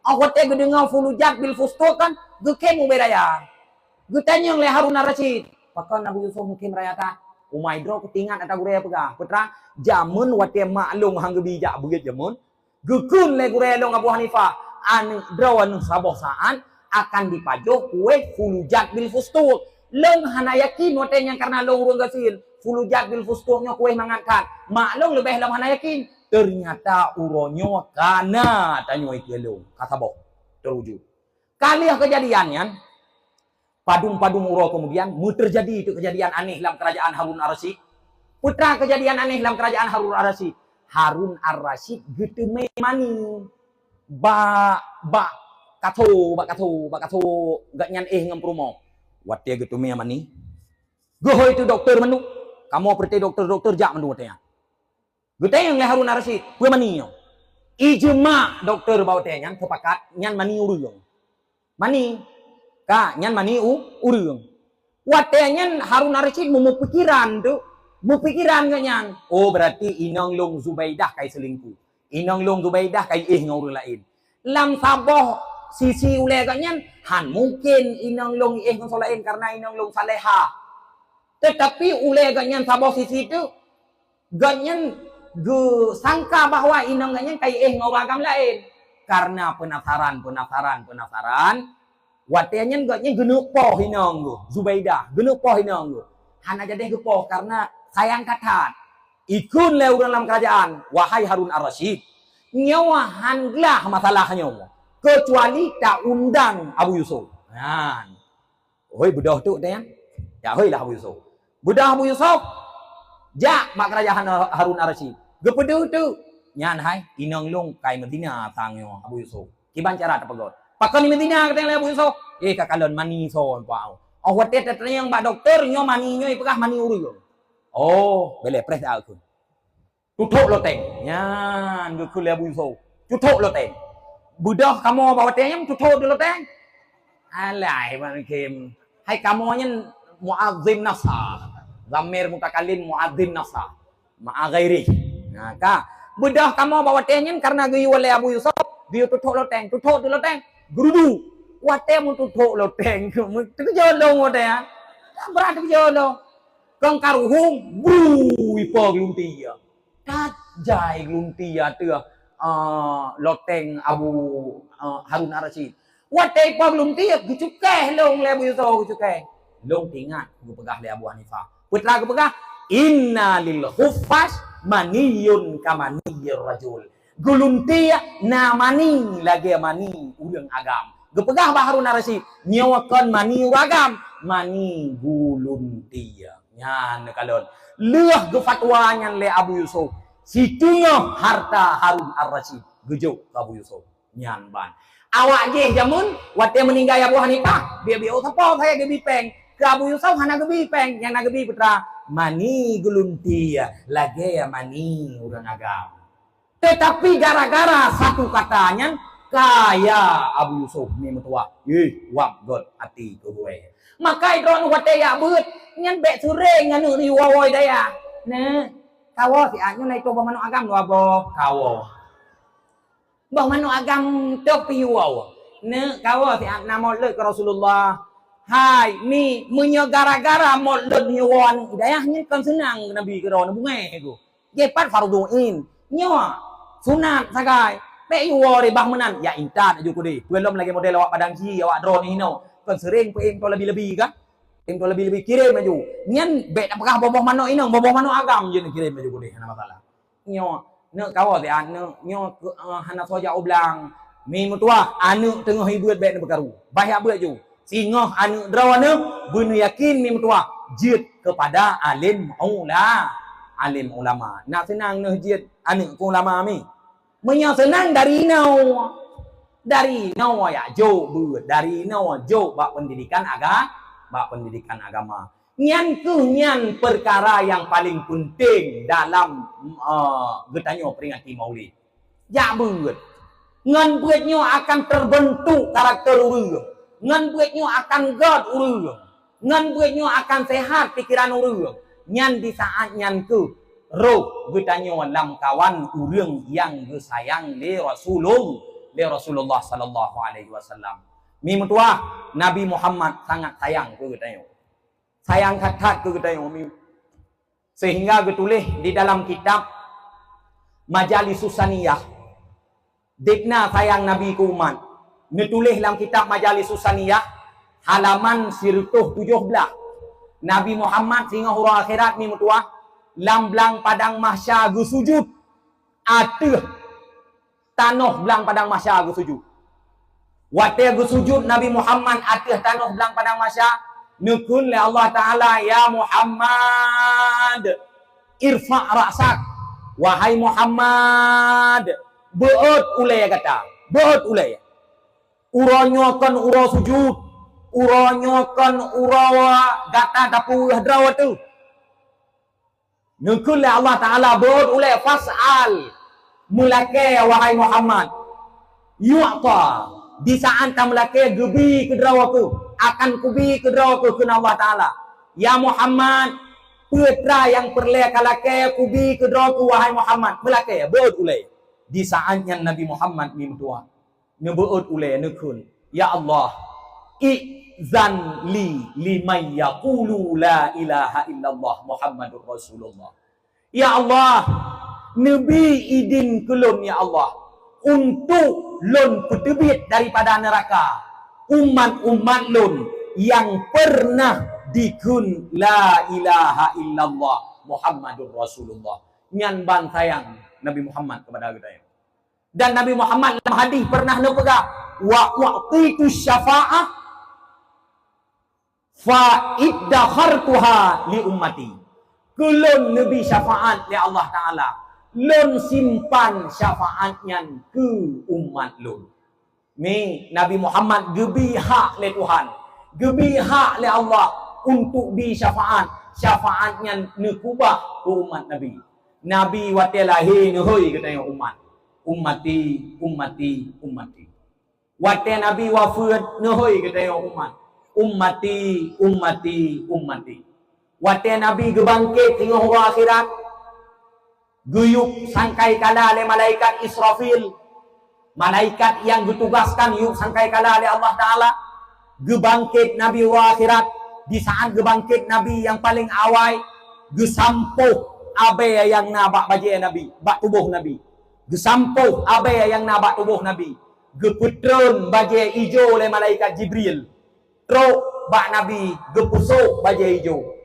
Oh, watée geudeungoe fulujat bil fustuq kan, geukheun ubé raya. Geutanyong lé Harun Ar-Rasyid, "Pakon Abu Yusuf mungken raya that?" Umai droe keutingat ata gurée peugah, "Peue teuma, jameun watée mak lôn han geubi jak beuet jameun, geukheun lé gurée lôn Abu Hanifah, aneuk droeneuh saboh saát akan dipajoh kueh fulujat bil fustuq. Lôn hana yakin watée nyan kareuna lôn ureuëng gasien, fulujat bil fustuq nyoe kueh mangat that. Mak lôn leubeh lom hana yakin. Teunyata uroe nyoe ka na tanyoe keu lôn." Ka saboh. Teuwujud. Ka lheueh keujadian nyan, padum-padum uroe keumudian, meuteujadi teuk keujadian aneh lam keurajaan Harun Ar-Rasyid. Peue teuma keujadian aneh lam keurajaan Harun Ar-Rasyid? Harun Ar-Rasyid geuteumé mani bak, bak kaso, bak kaso, bak kaso gobnyan éh ngon peurumoh. Watée geuteumé mani, geuhôi teuk dokto mandum. Kamoe peureuté dokto-dokto jak mandum watée nyan. Geutanyong lé Harun Ar-Rasyid, "Peue mani nyoe?" Ijma dokto bak watée nyan seupakat nyan mani ureuëng. Mani, ka, nyan mani u-, ureuëng. Watée nyan Harun Ar-Rasyid meumeupikiran teuk, meupikiran geuh nyan, "Oh, beurati inong lôn Zubaidah kai seulingkuh. Inong lôn Zubaidah kai éh ngon ureuëng laén." Lam saboh sisi ulée geuh nyan, han mungken inong lôn éh ngon soe laén kareuna inong lôn salehah. Teutapi ulée geuh nyan saboh sisi teuk, gobnyan geusangka bahwa inong gobnyan kai éh ngon ureuëng agam laén. Kareuna peunasaran, peunasaran, peunasaran, watée nyan gobnyan geuneuk poh inong geuh, Zubaidah, geuneuk poh inong geuh. Hana jadeh geupoh kareuna sayang that-that. Ikheun lé ureuëng lam keurajaan, "Wahai Harun Ar-Rasyid, nyoe han glah masalah nyoe, keucuali taundang Abu Yusuf." Nyan. Hôi, beudôh teuk, nyan. Jak hôi lah Abu Yusuf. Beudôh Abu Yusuf, jak bak keurajeuen Harun Ar-Rasyid. Geupeudeuh teuk. Nyan hai, inong lôn kai meuzina sang nyoe Abu Yusuf. Kiban cara tapeugöt. Pakon meuzina, geutanyong lé Abu Yusuf. Eh, ka kalon mani soe, Pak. Oh, watée tatanyong bak dokto, nyoe mani nyoe ipeugah mani ureuëng. Oh, bèk lé preh dak kheun. Tuthok loteng. Nyan geukheun lé Abu Yusuf. Tuthok loteng. Beudôh kamoe bak watée nyan tuthok di loteng. Alah, Iban Hakim. Hai kamoe nyan muazzim nasa. Dhamir mutakalim muazzim nasa. Ma'a ghairih. Nah, ka. Beudôh kamoe bak watée nyan karena geuyue lé Abu Yusuf, geuyue tuthok loteng, tuthok di loteng. Geurudu. Watée meututhok loteng, teukeujot lom watée nyan. Ka brat teukeujot lom. Kong karuhung, bru, ipo geulunti. That jai geulunti ateueh, ah, loteng Abu, ah, Harun Ar-Rasyid. Watée ipo geulunti, geucukéh lom lé Abu Yusuf geucukéh. Lom teuingat geupeugah lé Abu Hanifah. Peue teuma geupeugah, "Inna lil khuffasy maniyyun ka maniyyir rajul." Geulunti na mani lagée mani ureuëng agam. Geupeugah bak Harun Ar-Rasyid, "Nyoe kon mani ureuëng agam, mani geulunti." Nyan neukalon. Lheueh geufatwa nyan lé Abu Yusuf, siteungoh harta Harun Ar-Rasyid geujok keu Abu Yusuf. Nyan ban. Awak jih jameun, watée meuninggai Abu Hanifah, biôh-biôh sapo sagai geubi péng. Keu Abu Yusuf hana geubi péng, nyang na geubi peue teuma, mani geulunti lagée mani ureuëng agam. Tetapi gara-gara satu kata nyan, kaya Abu Yusuf mi meutuwah. Ih, wab göt até keu gurée. Maka droeneuh watée jak beuet, nyan bék seuréng aneuk neuwoe-woe dayah. "Neuk, kawoe siat nyoe na itoe boh manok agam dua boh." "Kawoe." "Boh manok agam toh piwoe." "Neuk, kawoe siat na mot leuet keu Rasulullah." "Hai, mi, meunyoe gara-gara mot leuet neuwoe aneuk dayah nyan kon seunang Nabi keudroe neubungée keu. Jih pat fardhu ain. Nyoe sunat sagai. Bék iwoe ribah meunan, ya intat aju keudeh. Peue lom lagée model awak padang ji, awak droeneuh inoe. Kon seuréng peuém toh lebi-lebi kan? Ém toh lebi-lebi kirém aju. Nyan bék tapeugah boh-boh manok inong, boh-boh manok agam je neukirém aju keudeh, hana masalah." Nyoe, neuk kawoe siat neuk, nyoe keu, eh, hana soe jak u blang. Mi meutuwah, aneuk teungoh ibeuet bék neupeukaru. Bah jak beuet ju. Singoh aneuk droeneuh beuneuyakin mi meutuwah jeuet keupada alim ula-, alim ulama. Nak seunang neuh jeuet aneuk keu ulama mi. Meunyoe seunang dari inoe, dari inoe jak jok beuet, dari inoe jok bak pendidikan aga-, bak pendidikan agama. Nyan kheueh nyan peukara nyang paleng peunteng dalam, eh, geutanyoe peuringati Maulid. Jak beuet. Ngon beuet nyoe akan teubeuntuk karakter ureuëng. Ngon beuet nyoe akan göt ureuëng. Ngon beuet nyoe akan seuhat pikeran ureuëng. Nyan di saát nyan kheueh roh geutanyoe lamkawan ureuëng nyang geusayang lé Rasulul-, lé Rasulullah sallallahu alaihi wasallam. Mi meutuwah, Nabi Muhammad sangat sayang keu geutanyoe. Sayang that-that keu geutanyoe mi. Sehingga geutuléh di dalam kitab Majalisus Saniyah, Dikna sayang Nabi keu umat. Neutuléh lam kitab Majalisus Saniyah, halaman sireutôh tujoh blaih. Nabi Muhammad singoh uroe akhirat mi meutuwah, lam blang padang mahsya geusujut ateueh tanoh blang padang mahsya geusujut. Watée geusujut Nabi Muhammad ateueh tanoh blang padang mahsya, neukheun lé Allah Taala, "Ya Muhammad, irfa' ra'sak." Wahai Muhammad, beuôt ulée gata, beuôt ulée. Uroe nyoe kon uroe sujut, uroe nyoe kon uroe gata tapeugah droe teuh. Neukheun lé Allah Taala, "Beuôt ulée, fas'al, meulakée, wahai Muhammad. Yu'ta, di saát tameulakée geubi keudroe keuh, akan kubi keudroe keuh," kheun Allah Taala. "Ya Muhammad, peue teuma nyang peureulée kalakée kubi keudroe keuh, wahai Muhammad, meulakée, beuôt ulée." Di saát nyan Nabi Muhammad mi meutuwah. Neubeuôt ulée neukheun, "Ya Allah, i'zan li liman yaqulu la ilaha illallah Muhammadur Rasulullah." Ya Allah, neubi idin keu lôn, ya Allah, untuk lôn peuteubiet daripada neuraka umat-umat lôn nyang peureunah dikheun la ilaha illallah Muhammadur Rasulullah. Nyan ban sayang Nabi Muhammad keupada geutanyoe. Dan Nabi Muhammad lam hadis pernah neupeugah, "Wa u'titu syafa'ah fa iddakhartuha li ummati." Keu lôn neubi syafaat lé Allah Taala, lôn simpan syafaat nyan keu umat lôn. Mi, Nabi Muhammad geubi hak lé Tuhan, geubi hak lé Allah untuk bi syafaat. Syafaat nyan neukeubah keu umat Nabi. Nabi watée lahé neuhôi geutanyoe umat, "Ummati, ummati, ummati." Watée Nabi wafeuet neuhôi geutanyoe umat, "Ummati, ummati, ummati." Watée Nabi geubangkét singoh uroe akhirat, geuyueb sangkai kala lé malaikat Israfil, malaikat nyang geutugaskan yueb sangkai kala lé Allah Taala, geubangkét Nabi uroe akhirat. Di saat geubangkét Nabi nyang paleng awai, geusampôh abée nyang na bak bajée Nabi, bak tuboh Nabi. Geusampôh abée nyang na bak tuboh Nabi. Geupeutreun bajée ijo lé malaikat Jibril. Trok bak Nabi, geupeusôk bajée ijo.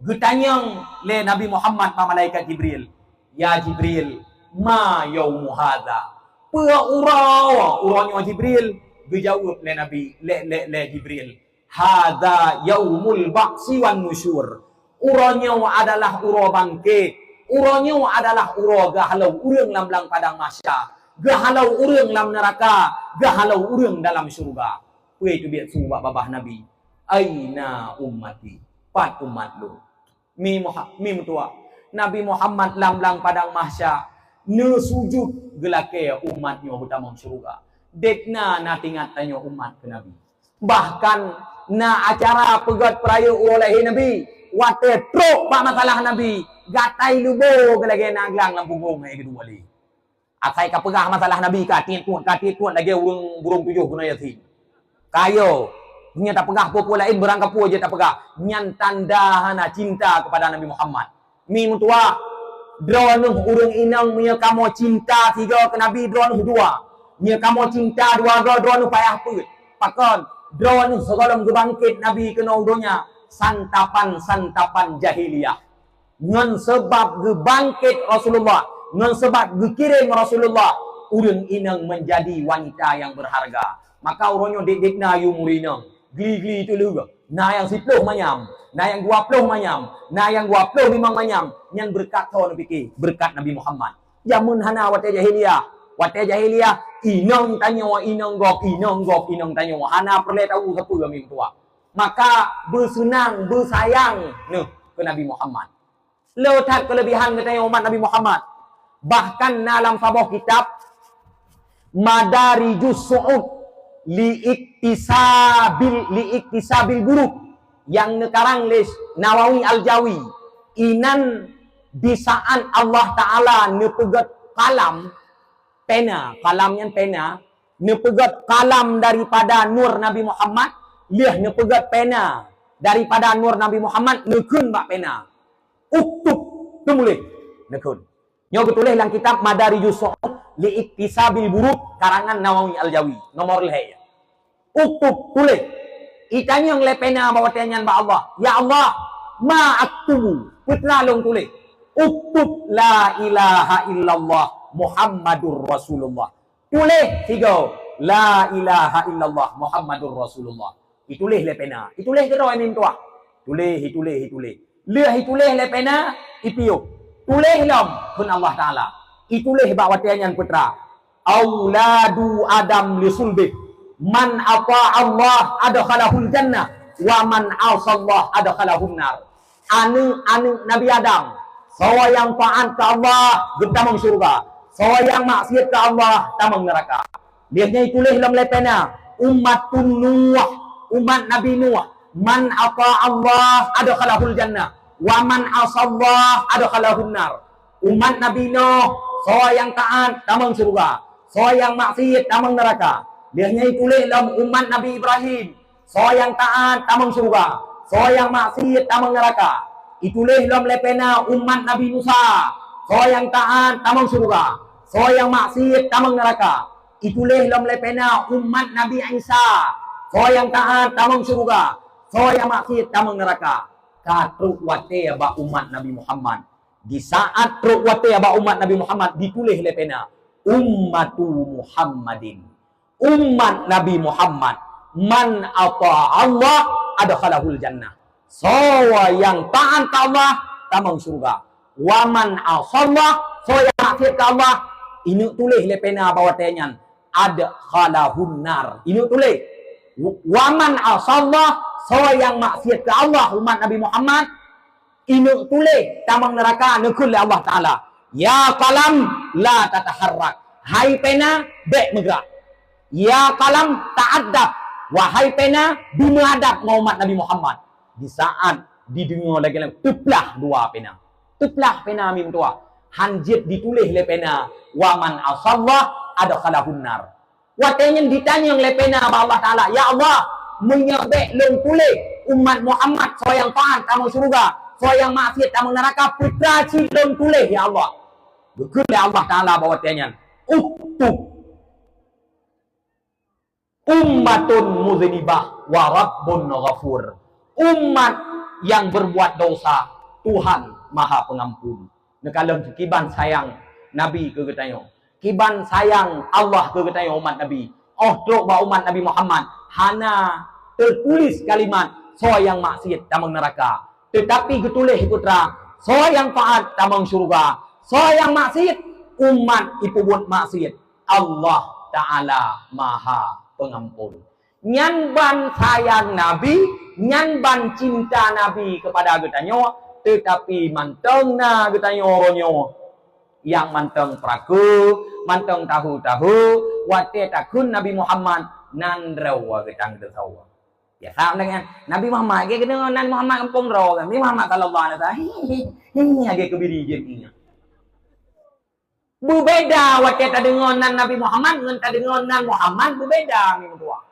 Geutanyong lé Nabi Muhammad bak malaikat Jibril, "Ya Jibril, ma yaumu hadza?" Peue uroe, uroe nyoe Jibril? Geujaweueb lé Nabi, lé, lé, lé Jibril, "Hadza yaumul ba'si wan nusyur." Uroe nyoe adalah uroe bangkét. Uroe nyoe adalah uroe geuhalo ureuëng lam, lam padang mahsyar, geuhalo ureuëng lam neuraka, geuhalo ureuëng dalam syeuruga. Peue teubiet su bak babah Nabi, "Aina ummati?" Pat umat lôn? Mi Muha-, mi meutuah, Nabi Muhammad lam, lam padang mahsyar neusujut geulakée umat nyoe beutamong syeuruga. Debna na tingat tanyoe umat keu Nabi. Bahkan na acara peugét peurayeuk uroe lahé Nabi. Watée trok bak masalah Nabi, gatai leubo geulagée na glang lam punggong hai keudua lé. Asai ka peugah masalah Nabi, ka tiet tuet, ka tiet tuet lagée ureuëng burông tujoh keunoe Yasin. Kayo, nyoe tapeugah peue-peue laén, beurang kapeue jeuet tapeugah. Nyan tanda hana cinta keupada Nabi Muhammad. Mi meutuah, droeneueh ureuëng inong, meunyoe kamoe cinta sigoe keu Nabi, droeneueh dua. Meunyoe kamoe cinta dua goe, droeneueh payah peuet. Pakon? Droeneueh sigohlom geubangkét Nabi keunoe u donya, santapan-santapan jahiliyah. Ngon sabab geubangkét Rasulullah, ngon sabab geukirém Rasulullah, ureuëng inong meunjadi wanita nyang beurharga. Maka uroe nyoe dek-dek na yue murit inong, gli-gli teuleuh, na nyang siploh manyam, na nyang dua ploh manyam, na nyang dua ploh limong manyam, nyan beureukat soe neupike? Beureukat Nabi Muhammad. Jameun hana watée jahiliyah. Watée jahiliyah, inong tanyoe inong gob, inong gob inong tanyoe, hana peureulée tahu sapeue mi meutuah. Maka beuseunang, beusayang neuh keu Nabi Muhammad. Le that keuleubihan geutanyoe umat Nabi Muhammad. Bahkan na lam saboh kitab, Madarijus Su'ud li Iktisabil, li Iktisabil Buruk, nyang neukarang lé Nawawi Al-Jawi. Inan di saat Allah Taala neupeugét kalam, pena, kalam nyan pena, neupeugét kalam daripada nur Nabi Muhammad, lheueh neupeugét pena daripada nur Nabi Muhammad, neukheun bak pena, "Uktub," teumuléh, neukheun. Nyoe geutuléh lam kitab Madarijus Su'ud li Iktisabil Buruk karangan Nawawi Al-Jawi, nomor lhée. "Uktub," tuléh. Itanyong lé pena bak watée nyan bak Allah, "Ya Allah, ma aktubu, peue teuma lôn tuléh?" "Uktub la ilaha illallah Muhammadur Rasulullah." Tuléh sigoe, "La ilaha illallah Muhammadur Rasulullah." Ituléh lé pena. Ituléh keudroe mi meutuah. Tuléh, ituléh, ituléh. Lheueh ituléh lé pena, ipiôh. Tuléh lom, kheun Allah Taala. Ituléh bak watée nyan peue teuma, "Auladu Adam li sulbih. Man ata'allah adkhalahul jannah, wa man asallah adkhalahun nar." Aneuëk-aneuëk Nabi Adam, soe nyang taát keu Allah, geutamong syeuruga. Soe nyang maksiet keu Allah, tamong neuraka. Lheueh nyan ituléh lom lé pena, "Ummatun Nuh, umat Nabi Nuh. Man ata'allah adkhalahul jannah, wa man asallah adkhalahun nar." Umat Nabi Nuh, soe nyang taát, tamong syeuruga. Soe nyang maksiet, tamong neuraka. Lheueh nyan ituléh lom umat Nabi Ibrahim, soe nyang taát tamong syeuruga, soe nyang maksiet tamong neuraka. Ituléh lom lé pena umat Nabi Musa, soe nyang taát tamong syeuruga, soe nyang maksiet tamong neuraka. Ituléh lom lé pena umat Nabi Isa, soe nyang taát tamong syeuruga, soe nyang maksiet tamong neuraka. Ka trok watée bak umat Nabi Muhammad. Di saat trok watée bak umat Nabi Muhammad, dituléh lé pena, "Ummatu Muhammadin." Umat Nabi Muhammad, "Man ata'allah adkhalahul jannah." Soe nyang taát keu Allah, tamong syeuruga. "Wa man asallah," soe nyang maksiet keu Allah, ineuk tuléh lé pena bak watée nyan, "adkhalahun nar." Ineuk tuléh, "Wa man asallah," soe nyang maksiet keu Allah, umat Nabi Muhammad, ineuk tuléh tamong neuraka, neukheun lé Allah Taala. Ya qalam, la tataharrak. Hai pena, bék meugrak. Ya qalam, ta'addab. Wahai pena, beumeuadab ngon umat Nabi Muhammad. Di saat dideungoe lagée-lagée, teuplah dua pena. Teuplah pena mi meutuah. Han jeuet dituléh lé pena, "Wa man asabba adkhalahun nar." Watée nyan ditanyong lé pena bak Allah Taala, "Ya Allah, meunyoe bék lôn tuléh umat Muhammad soe nyang taát tamong syeuruga, soe nyang maksiet tamong neuraka, peue teuma cit lôn tuléh, ya Allah?" Geukheun lé Allah Taala bak watée nyan, "Uktub ummatun muznibah wa rabbun ghafur." Umat yang berbuat dosa, Tuhan Maha Pengampun. Neukalon kiban sayang Nabi keu geutanyoe. Kiban sayang Allah keu geutanyoe umat Nabi. Óh trok bak umat Nabi Muhammad, hana teutuléh kalimat soe nyang maksiet tamong neuraka. Teutapi geutuléh peue teuma, soe nyang taát tamong syeuruga, soe nyang maksiet, umat ipeubuet maksiet, Allah Taala Maha Pengampun. Nyan ban sayang Nabi, nyan ban cinta Nabi keupada geutanyoe, teutapi mantong na geutanyoe uroe nyoe nyang mantong peuraku, mantong tahu-tahu, watée takheun Nabi Muhammad, nan droe geutang teusawa. Biasa ureuëng nyan, Nabi Muhammad, lagée keudeungoe nan Muhammad gampông droe, Nabi Muhammad sallallahu alaihi wasallam, hi, hi, hi, lagée keubiri jeuet ingat. Beubeda watée tadeungoe nan Nabi Muhammad ngon tadeungoe nan Muhammad, beubeda mi meutuah.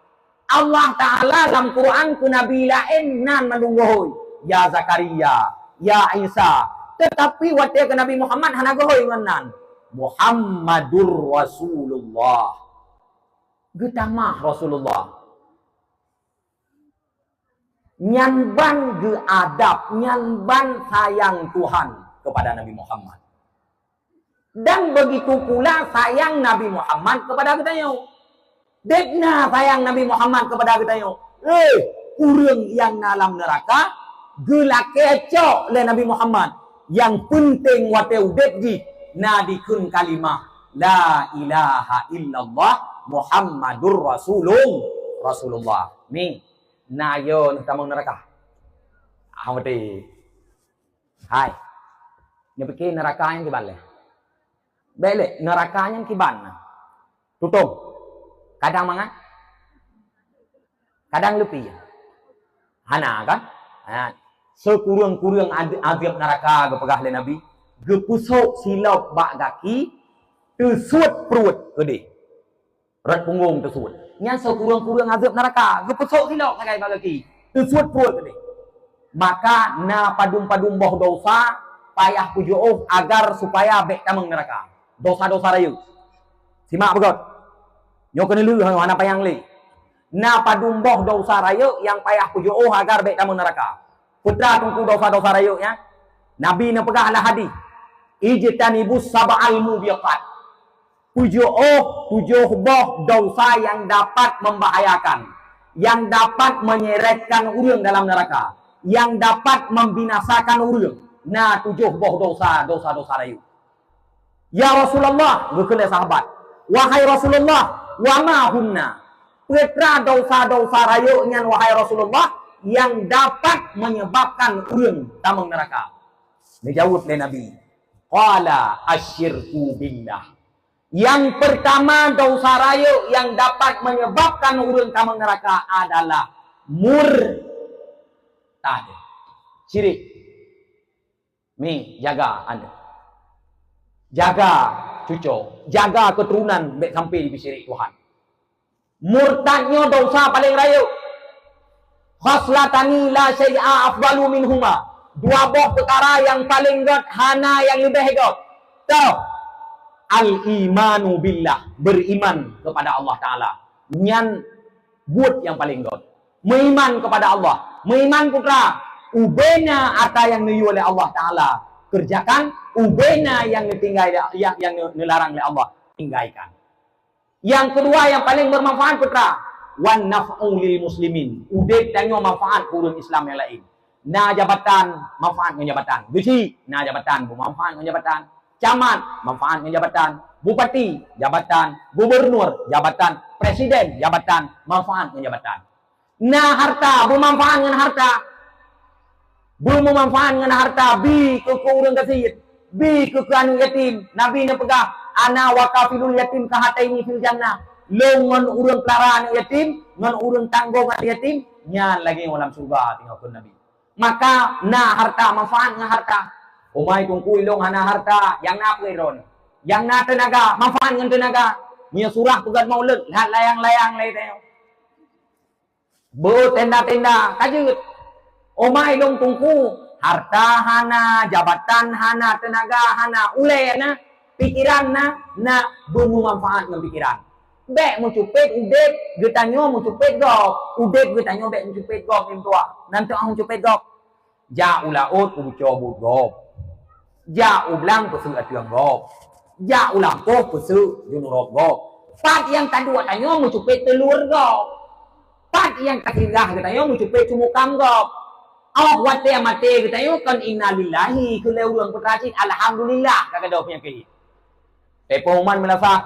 Allah Taala lam Quran keu nabi laén nan mandum geuhôi, "Ya Zakaria, ya Isa." Teutapi watée keu Nabi Muhammad hana geuhôi ngon nan. "Muhammadur Rasulullah." Geutamah Rasulullah. Nyan ban geuadab, nyan ban sayang Tuhan keupada Nabi Muhammad. Dan begitu pula sayang Nabi Muhammad keupada geutanyoe. Deb na sayang Nabi Muhammad keupada geutanyoe. Eh, ureuëng nyang na lam neuraka, geulakée cok lé Nabi Muhammad. Nyang peunteng watée udeb jih na dikheun kalimah, "La ilaha illallah Muhammadur Rasulul-, Rasulullah." Ni, na yo neutamong neuraka. Ah, beutôi. Hai. Neupike neuraka nyan kiban lé. Bék lé, neuraka nyan kiban na. Tutong. Kadang mangat. Kadang leupie. Hana kan? Ha. Sikureueng-kureueng ad-, azab neuraka geupeugah lé Nabi, geupeusok silop bak gaki, teusuet pruet keudeh. Rot punggong teusuet. Nyan sikureueng-kureueng azab neuraka, geupeusok silop sagai bak gaki, teusuet pruet keudeh. Maka na padum-padum boh dosa payah peujiôh agar supaya bék tamong neuraka. Dosa-dosa rayeuk. Simak beugöt. Nyoe keuneulheueh hana panyang lé. Na padum boh dosa rayeuk nyang payah peujiôh agar bék tamong neuraka. Peue teuma teungku dosa-dosa rayeuk nyan? Nabi neupeugah lam hadis, "Ijtanibus sab'al mubiqat." Peujiôh tujoh boh dosa nyang dapat membahayakan, nyang dapat menyeretkan ureuëng dalam neuraka, nyang dapat membinasakan ureuëng. Na tujoh boh dosa, dosa-dosa rayeuk. "Ya Rasulullah," geukheun lé sahabat, "Wahai Rasulullah, wa ma hunna?" Peue teuma dosa-dosa rayeuk nyan, wahai Rasulullah, nyang dapat menyebabkan ureuëng tamong neuraka? Neujaweueb lé Nabi, qala, "Asyirku billah." Nyang peurtama dosa rayeuk nyang dapat menyebabkan ureuëng tamong neuraka adalah murtad. Syirik. Mi, jaga aneuk. Jaga cuco. Jaga keuturonan bék sampai jipeusirik Tuhan. Murtad nyoe dosa paleng rayeuk. "Khaslatani la syai'a afdalu minhuma." Dua boh peukara nyang paleng gét, hana nyang leubeh gét. Toh, al-imanu billah, beriman kepada Allah Taala. Nyan buet nyang paleng gét. Meuiman kepada Allah. Meuiman peue teuma? Ubena ata nyang neuyue lé Allah Taala kerjakan, ubena nyang neutinggai, nyang, nyang neularang lé Allah, tinggaikan. Nyang keudua nyang paleng bermanfaat peue teuma? Wan naf'u lil muslimin. Udeb tanyoe manfaat keu ureuëng Islam nyang laén. Na jabatan, manfaat ngon jabatan. Geuchik, na jabatan, beumanfaat ngon jabatan. Camat, manfaat ngon jabatan. Bupati, jabatan. Gubernur, jabatan. Presiden, jabatan. Manfaat ngon jabatan. Na harta, beumanfaat ngon harta. Beumeumanfaat ngon harta, bi keu, keu ureuëng gasien. Bi keu, keu aneuk yatim. Nabi neupeugah, "Ana wa kafilul yatim kahataini fil jannah." Lôn ngon ureuëng peulara aneuk yatim, ngon ureuëng tanggong aneuk yatim, nyan lagée ngon lam syeuruga, teungoh kheun Nabi. Maka na harta, manfaat ngon harta. Umai teungku ilong hana harta, nyang na peue droeneuh? Nyang na teunaga, manfaat ngon teunaga. Meunyoe surah peugét maulud, lhat layang-layang lé tanyoe. Beu tenda-tenda, ka jeuet. Umai ilong teungku, harta hana, jabatan hana, teunaga hana, ulée na, pikiran na, na beumumanfaat ngon pikiran. Bék meucupet udeb geutanyoe meucupet gob. Udeb geutanyoe bék meucupet gob, meutuah. Nan teuh meucupet gob. Jak u laôt peubuco buet gob. Jak u blang peuseuk ateueng gob. Jak u lampôh peuseuk junurot gob. Pat nyang taduek tanyoe meucupet teulur gob. Pat nyang tasirah geutanyoe meucupet cumukam gob. Óh watée maté geutanyoe kon innalillahi keu lé ureuëng, peue teuma cit alhamdulillah ka gadôh peunyakét. Teupeuhuman meulasah,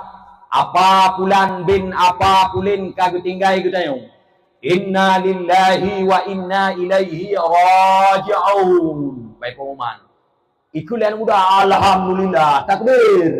apa pulan bin apa pulin ka geutinggai geutanyoe. Inna lillahi wa inna ilaihi raji'un. Bai peuhuman. Ikheun lé aneuk muda, alhamdulillah, takbir.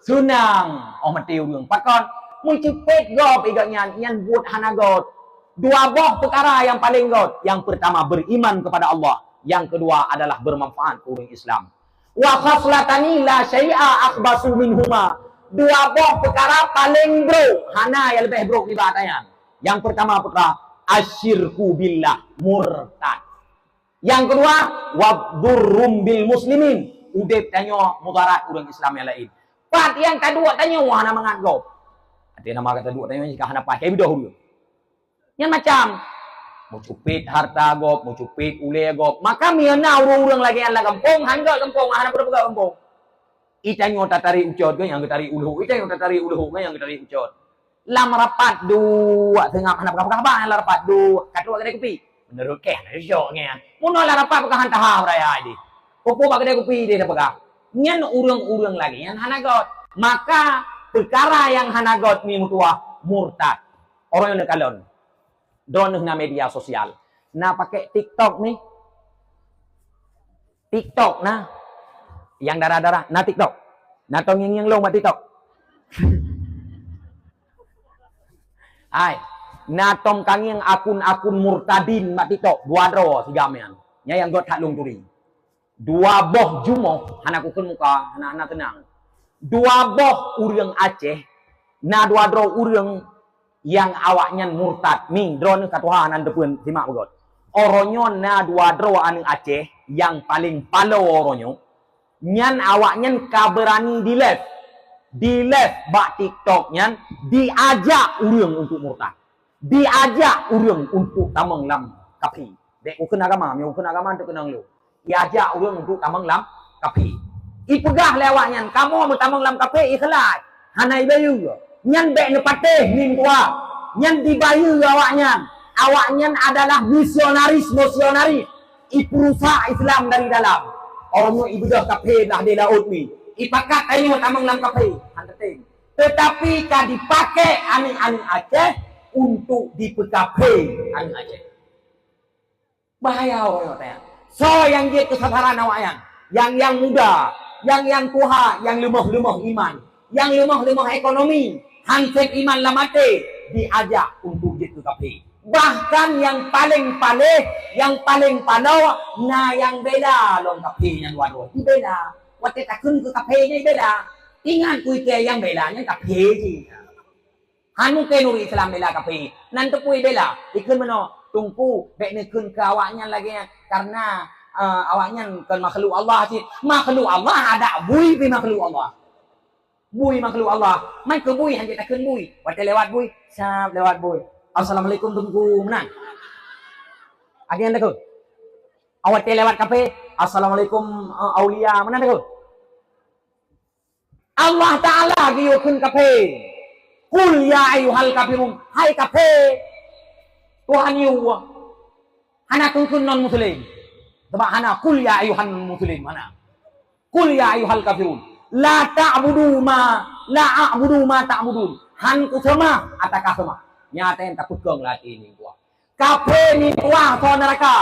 Seunang, óh maté ureuëng. Pakon? Meucupet gob igat nyan, nyan buet hana göt. Dua boh peukara nyang paleng göt. Nyang peurtama beriman kepada Allah, nyang keudua adalah bermanfaat keu ureuëng Islam. Wa khaslatani la syai'a akhbasu minhuma. Dua boh peukara paleng brok, hana nyang leubeh brok nibak nyan. Nyang peurtama peukara asyirku billah, murtad. Nyang keudua, wa dhurrum bil muslimin, udeb tanyoe mudarat ureuëng Islam nyang laén. Pat nyang taduek tanyoe hana mangat gob. Até nama ka taduek tanyoe jika hana pakai bidoh ureuëng. Nyan macam meucupet harta gob, meucupet ulée gob. Maka meunyoe na ureuëng-ureuëng lagée nyan lam gampông, han göt gampông, hana peugah-peugah gampông. Itanyoe tatarék ucot, kan nyang geutarék u leuhok. Itanyoe tatarék u leuhok, kan nyang geutarék ucot. Lam rapat duek, seungab hana peugah-peugah haba, lam rapat duek, ka trok bak keudè kupi. Meunurot kèe hana cocok nyan. Meunoe lam rapat peugah han taha beuraya deh. Peue-peue bak keudè kupi deh tapeugah. Nyan ureuëng-ureuëng lagée nyan hana göt. Maka peukara nyang hana göt mi meutuah murtad. Ureuëng nyang neukalon. Droeneuh na media sosial. Na pakai TikTok ni. TikTok na. Nyang dara-dara na TikTok. Na tom ngieng-ngieng lôn bak TikTok. Hai, na tom kangieng akun-akun murtadin bak TikTok. Dua droe siga nyan. Nyan nyang göt that lôn turi. Dua boh jumoh, hana kukheun muka, hana, hana teunang. Dua boh ureuëng Aceh, na dua droe ureuëng nyang awaknyan murtad. Mi, droeneuh ka tuha nan teupeuen, simak beugöt. Uroe nyoe na dua droe aneuk Aceh nyang paleng paloe uroe nyoe. Nyan awaknyan ka beurani di-live. Di-live bak TikTok nyan diajak ureuëng untuk murtad. Diajak ureuëng untuk tamong lam kafé. Bék kukheun agama, meunyoe kukheun agama teukeunong lôn. Diajak ureuëng untuk tamong lam kafé. Ipeugah lé awaknyan, kamoe meutamong lam kafé ikhlaih, hana ibayeue. Nyan bék neupatéh mi meutuah. Nyan dibayeue awaknyan. Awaknyan adalah misionaris-misionaris. Ipeurusak Islam dari dalam. Uroe nyoe ibeudôh kafé blah di laôt mi. Ipakat tanyoe tamong lam kafé. Han teutem. Teutapi ka dipakai aneuk-aneuk Aceh untuk dipeukafé aneuk Aceh. Bahaya uroe nyoe teuh. Soe nyang jeuet keu sasaran awaknyan? Nyang, nyang muda, nyang, nyang tuha, nyang leumoh-leumoh iman, nyang leumoh-leumoh ekonomi, han sép iman lam até, diajak untuk jeuet keu kafé. Bahkan nyang paleng paléh, nyang paleng paloe, na nyang bela lom kafé nyan dua droe. Dibela. Watée takheun keu kafé nyan dibela. Ingat, peue nyang bela nyan kafé jih. Han mungken ureuëng Islam bela kafé. Nan teupeue bela. Ikheun meunoe, Teungku, bék neukheun keu awaknyan lagée nyan. Karena, eh, awaknyan kon makhluk Allah cit. Makhluk Allah adak bui pih makhluk Allah. Bui makhluk Allah. Man keu bui han jeuet takheun bui. Watée lewat bui, sab lewat bui. "Assalamualaikum Teungku," meunan. Agian takheun. Watée lewat kafé, "Assalamualaikum, eh, aulia," meunan takheun. Allah Taala geuyue kheun kafé. "Qul ya ayyuhal kafirun," hai kafé. Tuhan yue. Hana kheun-kheun non muslim. Sabab hana, "Qul ya ayyuhan muslim," hana. "Qul ya ayyuhal kafirun. La ta'budu ma, la a'budu ma ta'budun." Han kuseumah, ata kaseumah. Nyan tapeukong lam até nyan. Kafé nyan soe neuraka,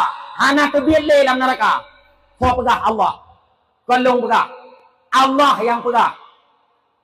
hana teubiet lé lam neuraka. Soe peugah? Allah. Kon lôn peugah, Allah nyang peugah.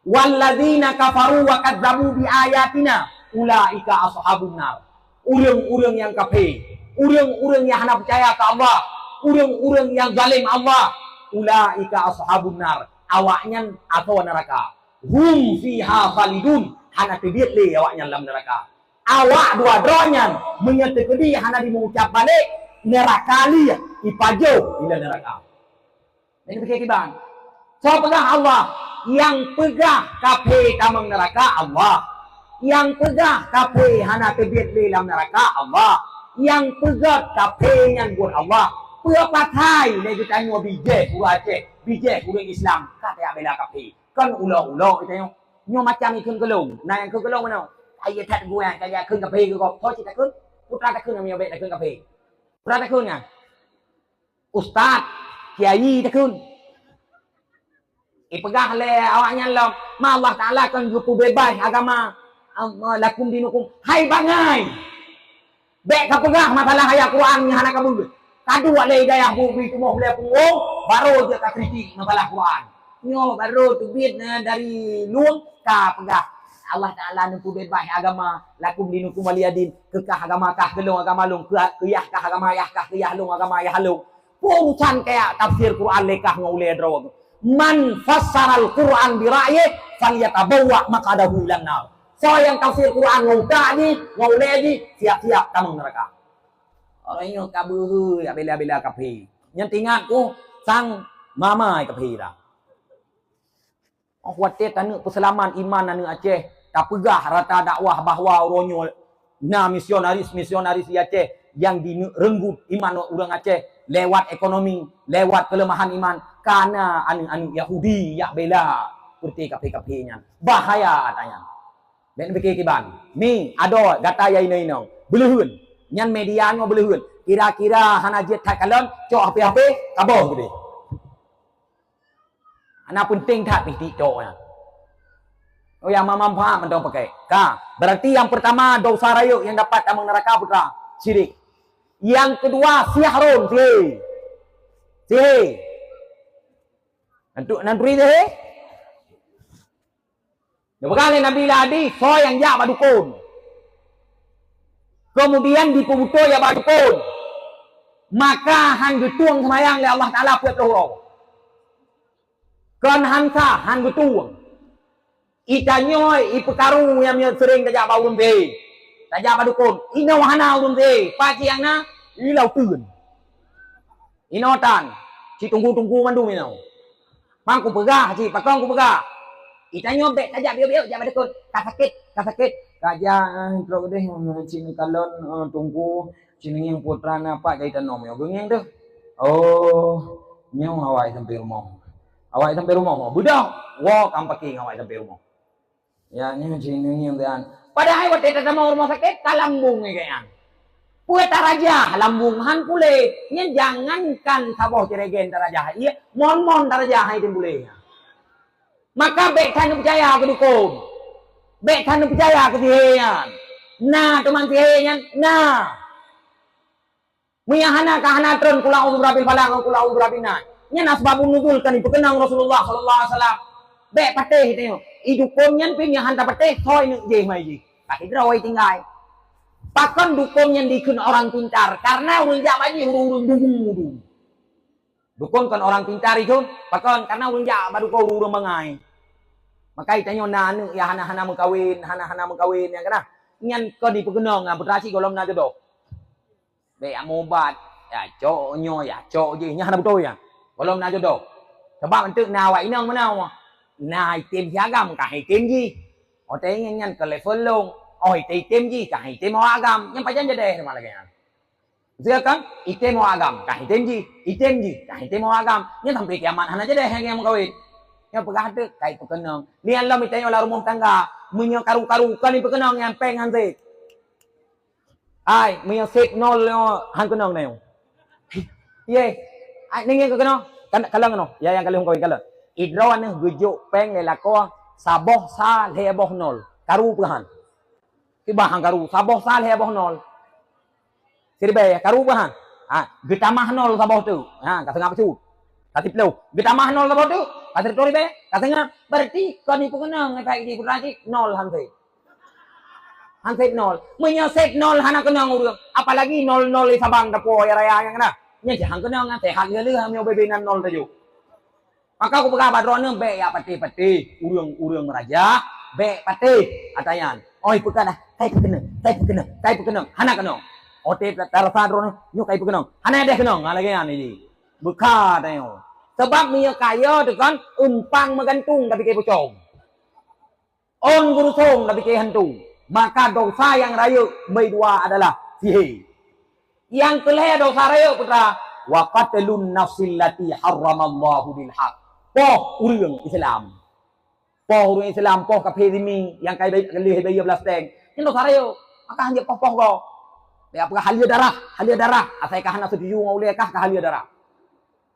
"Walladzina kafaru wa kadzdzabu bi ayatina ulaika ashabun nar." Ureuëng-ureuëng nyang kafé, ureuëng-ureuëng nyang hana peucaya keu Allah, ureuëng-ureuëng nyang zalim Allah, ulaika ashabun nar, awaknyan asoe neuraka. Hum fiha khalidun, hana teubiet lé awaknyan lam neuraka. Awak dua droe nyan meunyoe teukeudi hana jimeuucab balek, neuraka lé ipajoh ilée neuraka. Nyan pike kiban. Soe peugah Allah? Nyang peugah kafé tamong neuraka Allah. Nyang peugah kafé hana teubiet lé lam neuraka Allah. Nyang peugét kafé nyan buet Allah. Peue pasai lé geutanyoe bijéh ureuëng Aceh, bijéh ureuëng Islam, ka tajak bela kafé? Kon ulo-ulo geutanyoe. Nyoe macam ikheun keu lôn, na nyang kheun keu lôn meunoe. Ayo that geuh nyan, ka jak kheun kafé keu gob. Ho cit takheun? Putra takheun nyan meunyoe bék takheun kafé. Putra takheun nyan. Ustaz, kiai takheun. Ipeugah lé awaknyan lom, ma Allah Taala kon geupeubeubaih agama, am, lakum dinukum. Hai bangai! Bék kapeugah masalah ayat Quran nyang hana kabeuet. Kaduek lé hidayah bubri tumoh lé punggong, barô jeuet kakritik masalah Quran. Nyoe barô teubiet na dari lueng kapeugah. Allah Taala neupeubeubaih agama, lakum dinukum waliyadin, keu kah agama kah, keu lôn agama lôn, keu, keu yah kah agama yah kah, keu yah lôn agama yah lôn. Peue urusan kaya tafsir Quran lé kah ngon ulée droe? Man fassaral Quran bi ra'yih falyatabawwa maq'adahu minan nar. Soe nyang tafsir Quran ngon utak jih, ngon ulée jih, siap-siap tamong neuraka. Orang nyoe ka beuhe ya bela-bela kafé. Nyan teuingat ku sang mama kafé dah. Oh, watée taneuk peuseulamat iman aneuëk Aceh, tapeugah rata dakwah bahwa uroe nyoe na misionaris-misionaris di Aceh nyang jineuk reunggut iman ureuëng Aceh lewat ekonomi, lewat keuleumahan iman, kana aneuëk-aneuëk Yahudi jak bela peureute kafé-kafé nyan. Bahaya ata nyan. Bék neupike kiban. Mi, adoe gata nyang inong-inong. Beuleuheuen. Nyan media nyoe beuleuheuen. Kira-kira hana jeuet that kalon, cok H P-H P, kaboh keudeh. Hana peunteng that pih TikTok nyan. Oh, nyang manfaat mantong pakai. Ka, berarti nyang pertama dosa rayeuk nyang dapat tamong neuraka putra, syirik. Nyang keudua sihrun, sihé. Sihé. Nan tu, nan turi sihé? Neupeugah lé Nabi Lahadi, soe nyang jak bak dukon, keumudian jipeubeutôi jak bak dukon, maka han geutueng seumayang lé Allah Taala peuet ploh uroe. Kon han sah, han geutueng. Itanyoe ipeukaru nyang meunyoe seuréng tajak bak ureuëng sihé, tajak bak dukon. Inoe hana ureuëng sihé, pakon nyang na? Ilau teun. Inoe tan, cit teungku-teungku mandum inoe. Mang kupeugah cit, pakon kupeugah. Itanyoe bék tajak biôk-biôk jak bak dukon. Ka sakét, ka sakét. Ka jak, eh, trok deh, cit neukalon, eh, teungku, cit neungieng putra na pat jai tanom nyoe geungieng deuh. Oh, nyoe awai sampai rumoh. Awai sampai rumoh, beudôh. Woe kam paking awai sampai rumoh. Ya, nyoe cit neungieng dan. Padahai watée tatamong rumoh sakét, ka lambung nyan. Peue tarajah lambung han puléh. Nyan jangankan saboh jerigen tarajah, iya, mon-mon tarajah hai tem puléh. Maka bék that neupeucaya keu dukon. Bék that neupeucaya keu sihé nyan. Na teuma sihé nyan, na. Meunyo hana ka hana treun kul a'udzu birabbil falaq ngon kul a'udzu birabbin nas. Nyan asbabun nuzul kan ipeukeunong Rasulullah sallallahu alaihi wasallam. Bék patéh tanyoe. I dukon nyan pih meunyo han tapatéh, soe neuk jéh mai jih. Ka sidroe tinggai. Pakon dukon nyan dikheun orang pintar? Karena ureuëng jak bak jih ureuëng-ureuëng dungu dum. Dukon kon orang pintar ikheun. Pakon? Karena ureuëng jak bak dukon ureuëng-ureuëng bangai. Maka itanyoe na aneuëk ya hana-hana meukawen, hana-hana meukawen nyang kana. Nyan kon ipeukeunong ngon putra cit gohlom na jodoh. Bék jak mubat, ya cok nyoe, ya cok jih, nyan hana beutôi nyan. Gohlom na jodoh. Sabab eunteuk na awak inong meunoe. Na item si agam, ka item jih. Watée nyan, nyan keu level lôn. Oh, item-item jih, ka item awak agam. Nyan pajan jadeh teuma lagée nyan. Silakan, item awak agam, ka item jih. Item jih, ka item awak agam. Nyan sampai kiamat hana jadeh nyang meukawen. Nyan peugah teuk, ka ipeukeunong. Lian lom itanyoe lam rumoh tangga. Meunyoe karu-karu, kon ipeukeunong nyan péng han sép. Hai, meunyoe sép nol nyoe han keunong na nyoe. Ye. Hai, neungieng keu keunoe. Kan, kalon keunoe. Ya, nyang ka lheueh meukawen kalon. Idroe neuh geujok péng lé lakoe saboh sa lhée boh nol. Karu peue han? Kiban han karu, saboh sa lhée boh nol. Siribée, karu peue han? Ha, geutamah nol saboh teuk. Ha, ka seungab bacut. Ka siplôh. Geutamah nol saboh teuk. Ka sireutôh ribèe. Ka seungoh. Berarti kon ipeukeunong ngon jih putra cit nol han sép. Han sép nol. Meunyoe sép nol hana keunong ureueng, apalagi nol nol di Sabang tapuwoe raya nyang na. Nyan cit han keunong, nyan sehat lheueh-lheueh meunyoe ubé-bé na nol tajôk. Maka kupeugah bak droeneuh, bèk jak patéh-patéh ureueng-ureueng raja, bèk patéh ata nyan. Oi, peugah dah, ka ipeukeunong, ka ipeukeunong, ka ipeukeunong. Hana keunong. Watèe tarasa droeneuh, nyoe ka ipeukeunong. Hana deh keunong, ha, lagèe nyan jih. Beuka tanyoe. Sabab meunyoe kaya teuh kan, eumpang meugantung tapi ka ipeucom. Ôn geurusong lam pike hantu, maka dosa nyang rayeuk meuidua adalah sihé. Nyang keulhèe dosa rayeuk peue teuma, wa qatlun nafsil lati harramallahu bil haq. Poh ureueng Islam. Poh ureueng Islam, poh kafé zimmi nyang ka lheueh bayeue blaseng. Nyan dosa rayeuk. Maka hanjeuet poh-poh gob. Ya, peugah halia darah, halia darah. Asai ka hana setuju ngon ulèe kah, ka halia darah.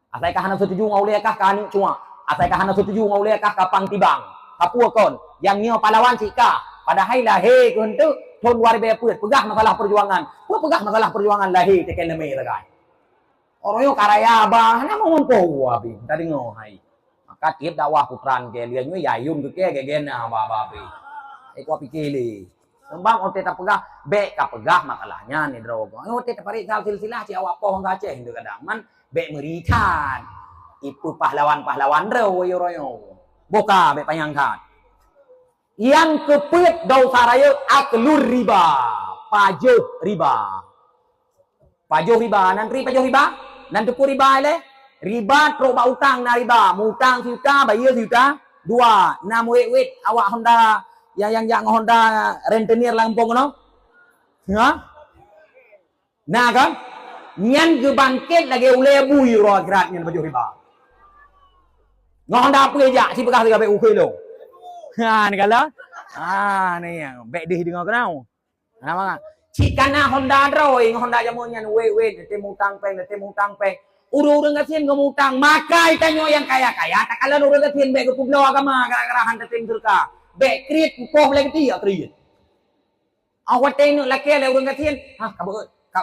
Asai ka hana setuju ngon ulèe kah ka aneuk cuak. Asai ka hana setuju ngon ulèe kah ka pang tibang. Ka peue kon? Nyang nyoe pahlawan sika. Padahai lahé keuheun teuk thon dua ribèe peuet. Peugah masalah perjuangan. Peue peugah masalah perjuangan lahé teuken leumé sagai. Ureueng nyoe ka raya ba, hana meungumpul abi. Tadeungoe hai. Maka tiep dakwah putran kèe lheueh nyoe yayun keu kèe gègèn na ba-ba abi. Iko pike lé. Seumbang watèe tapeugah, bèk kapeugah masalah nyan, nidroe goe. Watèe taparit sal silsilah cit awak poh ngon Aceh nyoe kadang. Man, bèk meuri that. Ipeue pahlawan-pahlawan droe uroe nyoe. Boh ka bèk panyang that. Nyang keupeuet dosa rayeuk aklur riba, pajoh riba. Pajoh riba, nan turi pajoh riba? Nan teupeue riba ilèe? Riba trok bak utang na riba. Mutang sijuta, bayeue sijuta dua. Na meuwét-wét awak Honda, nyang, nyang jak ngon Honda rentenir lam gampông keunoe? Ha? Na kan? Nyan geubangkét lagèe ulèe bui uroe akhirat nyan pajoh riba. Ngon Honda peue jak, sipeugah siga bèk ukeue lôn. Ha, ni kala? Ha, ni, bèk deuh deungoe keunoe. Hana mangat. Cit ka na Honda droe, ngon Honda jameun nyan, wét-wét, teutem utang péng, teutem utang péng. Ureueng-ureueng gasien geumutang, maka tanyoe nyang kaya-kaya, takalon ureueng gasien bèk geupeubloe agama gara-gara han teutem seudeukah. Bèk kriet, poh lé geuti ya kriet. Ah, watèe neuk lakèe lé ureueng gasien, ha, ka beuet, ka,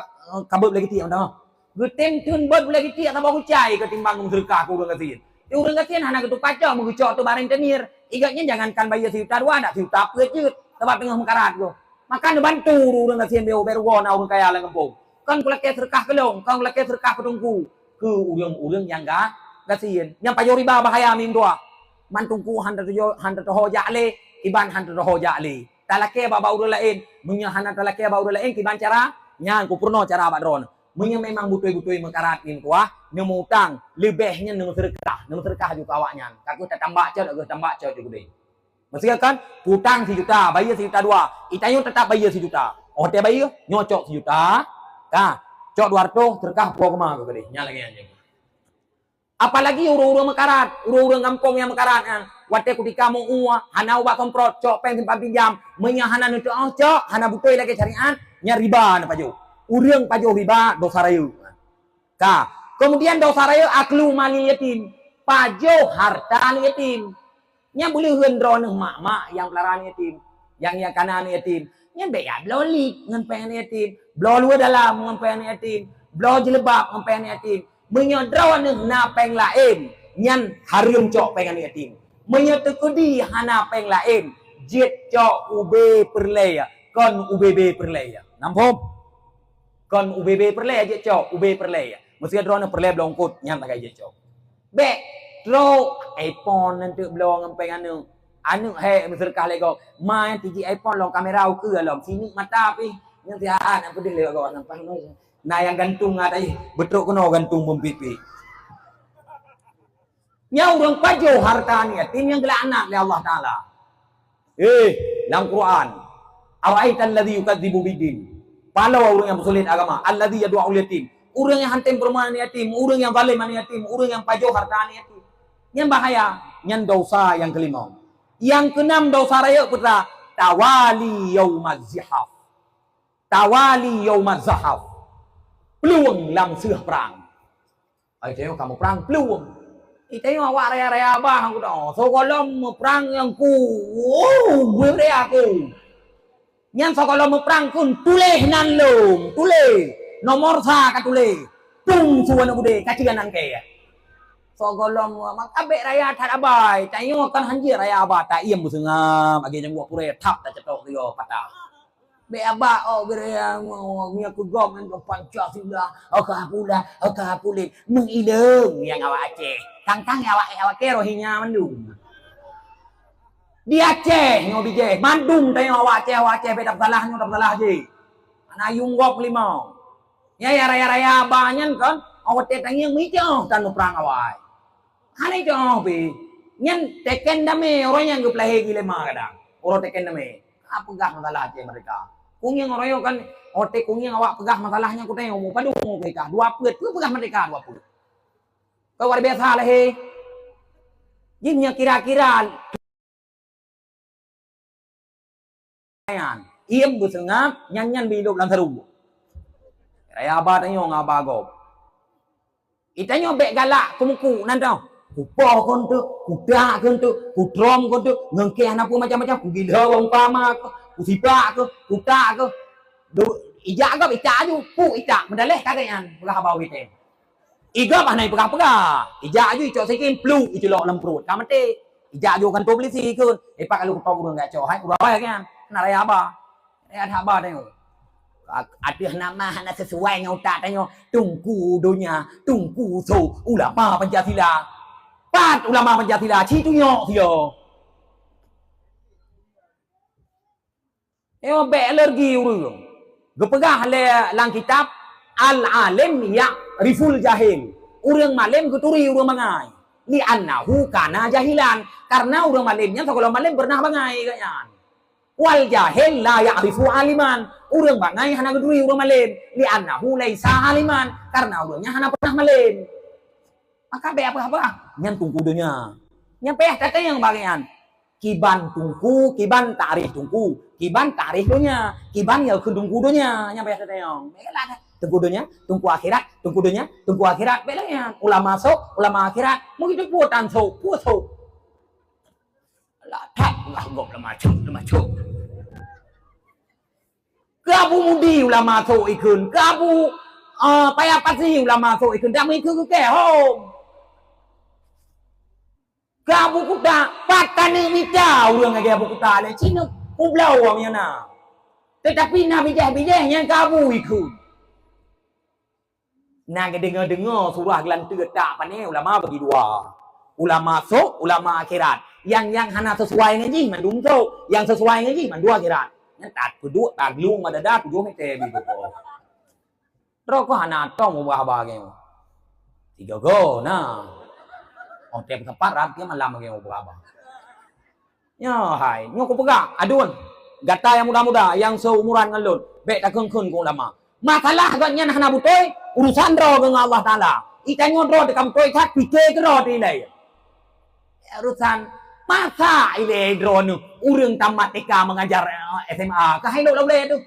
ka beuet lé geuti ya mantong. Geutem theun beuet lé geuti ya saboh kucai ketimbang geuseudeukah keu ureueng gasien. Di ureueng gasien hana geutupat cok, meugeucok teuh bak rentenir. Igat nyan jangankan bayeue sijuta dua, dak sijuta peuet jeuet, sabab teungoh meukarat goh. Maka neubantu ureueng gasien beu bèk rugoe na ureueng kaya lam gampông. Kon kulakèe seudeukah keu lôn, kon kulakèe seudeukah keu teungku, keu ureueng-ureueng nyang ga-, gasien. Nyang pajoh riba bahaya meutuah. Man teungku han teutujoh, han teutuho jak lé, kiban han teutuho jak lé. Talakèe bak, bak ureueng laén. Meunyoe hana talakèe bak ureueng laén, kiban cara? Nyan kupeurunoe cara bak droeneuh. Meunyoe memang beutôi-beutôi meukarat meutuah, neumutang, leubeh nyan neumeuseudeukah, neumeuseudeukah ju keu awaknyan. Ka kheueh tatambak cot, ka kheueh tambak cot ju keudeh. Meuseudeukah kan? Utang sijuta, bayeue sijuta dua. Itanyoe teutap bayeue sijuta. Óh watèe bayeue, nyoe cok sijuta, ka, cok dua reutôh, seudeukah po keuma keu keudeh. Nyan lagèe nyan. Apalagi ureueng-ureueng meukarat, ureueng-ureueng gampông nyang meukarat nyan. Watèe kutika meu-ueh, hana ubat semprot, cok péng simpan pinjam. Meunyoe hana neuteu'oh cok, hana beutôi lagèe syariat, nyan riba neupajoh. Ureueng pajoh riba, dosa rayeuk. Ka. Keumudian dosa rayeuk aklu malil yatim, pajoh harta aneuk yatim. Nyan beuleuheun droeneuh mak-mak nyang peulara aneuk yatim, nyang, nyang kana aneuk yatim. Nyan bèk jak bloe lik ngon péng aneuk yatim, bloe luweue dalam ngon péng aneuk yatim, bloe jilbab ngon péng aneuk yatim. Meunyoe droeneuh na péng laén, nyan hareuem cok péng aneuk yatim. Meunyoe teukeudi hana péng laén, jeuet cok ubé peureulèe, kon ubé-bé peureulèe. Na muphom? Kon ubé-bé peureulèe jeuet cok, ubé peureulèe. Meuseudeukah droeneuh peureulèe bloe eungkôt, nyan lagèe jeuet cok. Bèk trok iPhone nyan teuk bloe ngon péng aneuk. Aneuk hék meuseudeukah lé gob. Ma nyan tiji iPhone lom kamera ukeue lom. Sineuk mata pih. Nyan sihat, nyan peudeuh lé gob nyan pah. Na nyang gantung ngat ai, beutrok keunoe gantung beumpit pih. Nyan ureueng pajoh harta aneuk yatim nyang geulaknat lé Allah Taala. Eh, lam Quran, "Ara'aital ladzi yukadzibu biddin." Paloe ureueng nyang peusulet agama, "Alladzi yadu'ul yatim." Ureueng nyang han tem peurumoh aneuk yatim, ureueng nyang zalem aneuk yatim, ureueng nyang pajoh harta aneuk yatim. Nyan bahaya, nyan dosa nyang keulimong. Nyang keunam dosa rayeuk peue teuma, tawali yaumaz zihaf. Tawali yaumaz zahaf. Plueng lam seuh prang. Ai, tanyoe ka muprang plueng. Ai, tanyoe awak raya-raya bah, aku dah. Sigohlom muprang nyang ku, oh, gue beri aku. Nyan sigohlom muprang kun tuléh nan lom, tuléh. Nomor sa ka tuléh. Tung suwan ude, ka ciga nan kaya. Soe gohlom, maka bék raya that abai. Tanyoe kan hanjeuet raya abai, taiem beuseungab, lagèe janggoe purée, thap tacetok sigoe patah. Bék abai, oh, bék raya, meunyoe keu gob ngon Pancasila, oh, ka pulan, oh, ka pulan. Meuileueng nyang awak Aceh. Tang-tang awak, awak Aceh Rohingya mandum. Di Aceh nyoe bijéh, mandum tanyoe awak Aceh, awak Aceh, bék tapeusalah nyoe, tapeusalah jih. Hana yum gob limong. Nyan, ya raya-raya abai nyan kan, awak watèe tangieng meuitéh tan muprang awai. Hana itéh pih. Nyan teken damé, uroe nyan geupeulahé dilema kadang. Uroe teken damé. Ka peugah masalah Aceh Merdeka. Kungieng uroe nyoe kan, watèe kungieng awak peugah masalah nyan kutéh, umu padum umu peugah, dua peuet, peue peugah merdeka dua peuet. Ka luar biasa lahé. Jih nyan kira-kira nyan. Iem beuseungab, nyan-nyan beuilôb lam saru. Raya abai tanyoe ngon abai gob. Itanyoe bék galak keumuku nan teuh. Kupoh keu eunteuk, kutak keu eunteuk, kutrom keu eunteuk, ngon kèe hana peue macam-macam, kugila umpama keu, kusibak keu, kutak keu. Du-, ijak gob itak aju, puk itak, meudaléh ka gét nyan, peugah haba ubiteng. Igob hana ipeugah-peugah. Ijak aju icok sikin, pluk, iculok lam pruet. Ka maté. Ijak aju kanto polisi kheun. Ipak lalu kutô ureueng gak cok. Hai, ureueng awai kan. Hana raya haba. Raya haba tanyoe. Ateueh nama hana sesuai ngon utak tanyoe. Teungku donya, teungku sôk, ulama Pancasila. Pat ulama Pancasila? Ci tunyok sia. Nyoe bék alergi ureueng. Geupeugah lé lam kitab, "Al-alim ya'riful jahil." Ureueng malém geuturi ureueng bangai. "Li'annahu kana jahilan." Karena ureueng malém nyan sigohlom malém peureunah bangai geuh nyan. "Wal jahil la ya'rifu aliman." Ureueng bangai hana geuturi ureueng malém. "Li'annahu laisa aliman." Karena ureueng nyan hana peureunah malém. Maka bék apeugah-peugah. Nyan teungku donya. Nyan payah tatanyong bak nyan. Kiban teungku, kiban takrif teungku, kiban takrif donya, kiban nyang kheun teungku donya. Nyan payah tatanyong. Bék lah teungku donya, teungku akhirat, teungku donya, teungku akhirat. Bék lah nyan. Ulama sôk, ulama akhirat. Meugitu pue tan sôk, pue sôk. Lah that lah gob lama cok, lama cok. Keu Abu Mudi ulama sôk ikheun, keu Abu, eh, Paya Pasi ulama sôk ikheun, dak meuikheun keu kèe hom. Keu Abu Kuta, pat taneuk mita ureueng lagèe Abu Kuta lé, ci neuk peubloe awak nyan na. Teutapi na bijéh-bijéh nyang keu Abu ikheun. Na geudeungoe-deungoe surah geulanteue tak pané ulama bagi dua. Ulama sôk, ulama akhirat. Nyang, nyang hana sesuai ngon jih mandum sôk, nyang sesuai ngon jih mandum akhirat. Nyan that peuduek taglueng madada tujoh mètè beuh. Droe keuh hana tom ubah haba geuh. Tiga go na. Oh, tiep teumpat rab tiep malam geuh ubah haba. Nyoe hai, nyoe kupeugah, aduen. Gata nyang muda-muda, nyang seumuran ngon lôn, bék takheun-kheun keu ulama. Masalah gobnyan hana beutôi, urusan droe ngon Allah Taala. Itanyoe droe teuka beutôi that, pike keudroe ilèe. Urusan masa ilèe droeneuh ureueng tamat T K mengajar, eh, S M A, ka hai lôn lom lé teuh.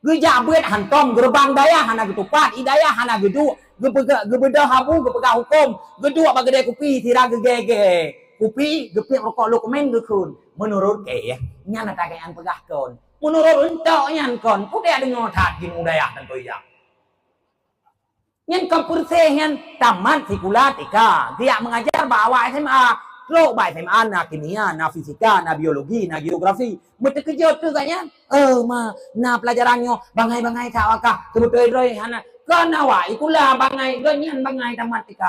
Geujak beuet hantom, geureubang dayah hana geutupat, i dayah hana geuduek, geupeugah, geubeudôh abu, geupeugah huköm, geuduek bak keudè kupi, sira geugèe-gèe kupi, geupiep rukok Luqman geukheun. Meunurot kèe, nyan ata kèe nyan peugah kon. Meunurot euntok nyan kon, peue deungoe that jinoe dayah dan toya. Nyan kon peureuseh nyan tamat sikula T K, geujak mengajar bak awak S M A. Trok bak S M A na kimia, na fisika, na biologi, na geografi. Meuteukeujot keu gobnyan, "Eh, ma, na pelajaran nyoe bangai-bangai that wakah, seubeutôi droe hana." Kon awak sikula bangai, gobnyan bangai tamat T K.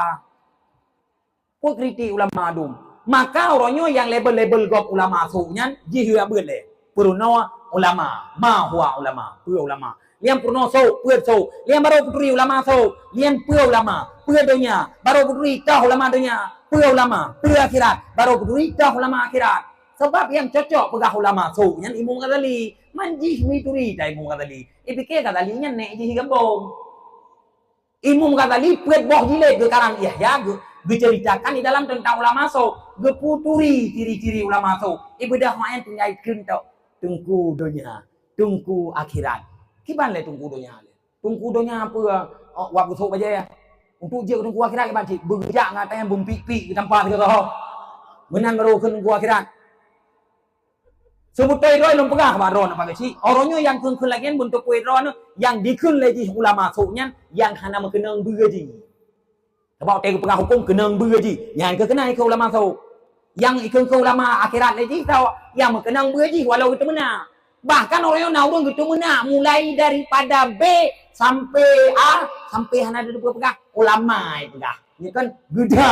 Peue kritik ulama dum? Maka uroe nyoe nyang label-label gob ulama sôk nyan jih ya beuet lé. Peurunoe ulama, ma huwa ulama, peue ulama. Nyang peurunoe sôk, peue sôk. Nyang barô peuturi ulama sôk, nyan peue ulama, peue donya. Barô peuturi toh ulama donya, peue ulama, peue akhirat. Barô peuturi toh ulama akhirat. Sabab nyang cocok peugah ulama sôk nyan Imam Ghazali. Man jih mi turi that Imam Ghazali. Ipike Ghazali nyan nèk jih gabong. Imam Ghazali peuet boh jilid geukarang Ihya geu-, geuceuritakan di dalam teuntang ulama sôk, geuputuri ciri-ciri ulama sôk. Ibeudôh mak nyan tinggai kheun tok, teungku donya, teungku akhirat. Kiban lé teungku donya lé? Teungku donya peue, oh, wab geusôk bajèe. Untuk jeuet teungku akhirat kiban cit, beujak ngon ata nyang beumpik-pik geutampa sigoe. Meunan baru kheun teungku akhirat. Seubeutôi droe lôn peugah bak droeneuh pakai cit, uroe nyoe nyang kheun-kheun lagèe nyan beuntuk peue droeneuh nyang dikheun lé jih ulama sôk nyan nyang hana meukeunong beue jih. Sabab watée geupeugah huköm keunong beue jih. Nyan keuh keunan ikheun ulama sôk. Nyang ikheun-kheun ulama akhirat lé jih tau, nyang meukeunong beue jih walau geuteumeunak. Bahkan uroe nyoe na ureuëng geuteumeunak mulai daripada B sampai A, sampai hana teupeugah ulama peugah. Nyan kan geuda.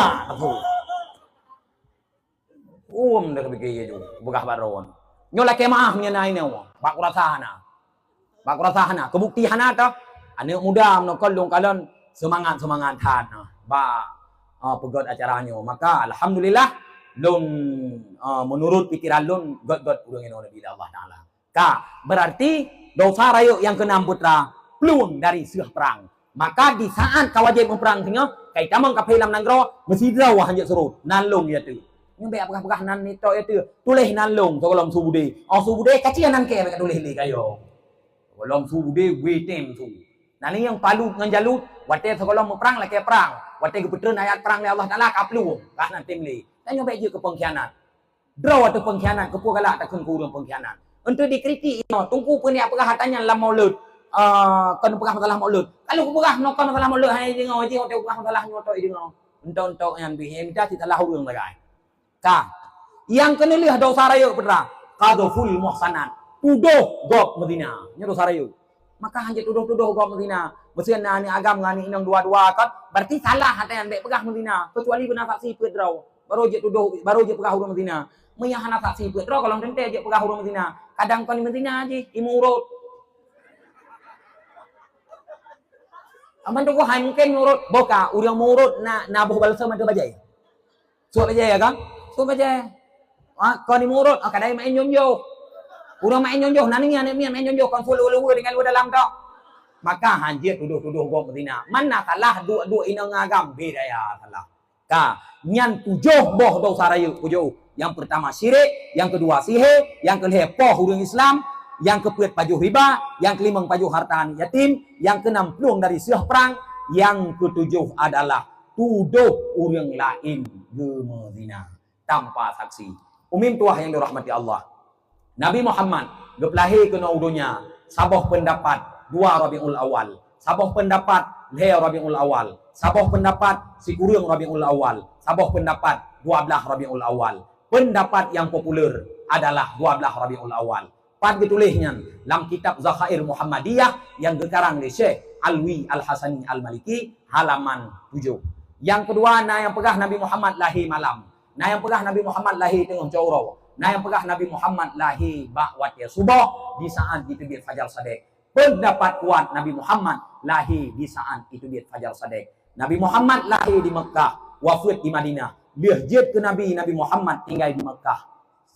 Uem dah kepike ju, peugah bak droe. Nyoe lakée meuáh meunyoe na inoe, bak kurasa hana. Bak kurasa hana, keubukti hana teuh. Aneuëk muda meunoe kon lôn kalon seumangat-seumangat that na bak, ah, peugét acara nyoe. Maka alhamdulillah lôn, ah, meunurot pikeran lôn gét-gét ureuëng inoe Nabi Allah Taala. Ka, berarti dosa rayeuk nyang keunam putra, plueng dari seuh prang. Maka di saat ka wajéb meuprang singoh, kai tamong kaphé lam nanggroe, meusidroe hanjeuet surot, nan lôn ya teuh. Nyoe bék peugah-peugah nan nitoe ya teuh. Tuléh nan lôn sigohlom su budé. Oh su budé ka cia nan kée bék tuléh lé kayo. Sigohlom su budé waitem su. Nan nyang palut ngon jalut, watée sigohlom meuprang lakée prang, watée geupeutreun ayat prang lé Allah Taala ka plueng, ka hana tem lé. Tanyoe bék jeuet keu pengkhianat. Droe teuh pengkhianat, keupeue galak takheun keu ureuëng pengkhianat. Untuk dikritik inoe, teungku peue nyang peugah ata nyan lam maulud. Ah, kon peugah masalah maulud. Kalau kupeugah nyoe kon masalah maulud, hai deungoe, jih watée peugah masalah nyoe tok deungoe. Entok-entok nyan bih, mita cit salah ureuëng sagai. Ka. Nyang keuneulheueh dosa rayeuk putra, qadzful muhsanat. Tudoh gob meuzina. Nyoe dosa rayeuk. Maka hanjeuet tudoh-tudoh gob meuzina. Meuseu na aneuk agam ngon aneuk inong dua-dua kon, berarti salah ata nyan bék peugah meuzina, kecuali beuna saksi peuet droe. Baru jeuet tudoh, baru jeuet peugah ureuëng meuzina. Meunyo hana saksi peuet droe, gohlom teuntée jeuet peugah ureuëng meuzina. Kadang kon meuzina jih, imeurot. Aman tu hai mungkin meurot, boh ka ureuëng meurot na, na boh balsam ateueh bajée. Sôk bajée ya kan? Sôk bajée. Ha, kon imeurot, ha, kadai main jom-jom. Ureuëng main jom-jom, na ni aneuk miet main jom-jom, kon full luwe-luwe dengan luwe dalam tok. Maka hanjeuet tudoh-tudoh gob meuzina. Mana salah duek-duek inong agam, beda ya salah. Ka, nyan tujoh boh dosa rayeuk tujoh. Yang pertama syirik, yang kedua sihé, yang kelhée poh ureuëng Islam, yang keupeuet pajoh riba, yang kelimong pajoh harta aneuk yatim, yang keenam plueng dari seuh prang, yang ketujoh adalah tudoh ureuëng laén geumeuzina tanpa saksi. Umim tuah nyang dirahmati Allah. Nabi Muhammad geupeulahé keunoe u donya saboh peundapat dua Rabiul Awal, saboh peundapat lhée Rabiul Awal, saboh peundapat sikureueng Rabiul Awal, saboh peundapat dua blaih Rabiul Awal. Peundapat nyang populer adalah dua blaih Rabiul Awal. Pat geutuléh nyan lam kitab Zakhair Muhammadiyah nyang geukarang lé Syekh Alwi Al-Hasani Al-Maliki, halaman tujoh. Nyang keudua na nyang peugah Nabi Muhammad lahé malam. Na nyang peugah Nabi Muhammad lahé teungoh uroe. Na nyang peugah Nabi Muhammad lahé bak watée suboh di saat jiteubiet fajar sadek. Peundapat kuat Nabi Muhammad lahé di saat jiteubiet fajar sadek. Nabi Muhammad lahé di Meukah, wafeuet di Madinah. Lheueh jeuet keu Nabi, Nabi Muhammad tinggai di Meukah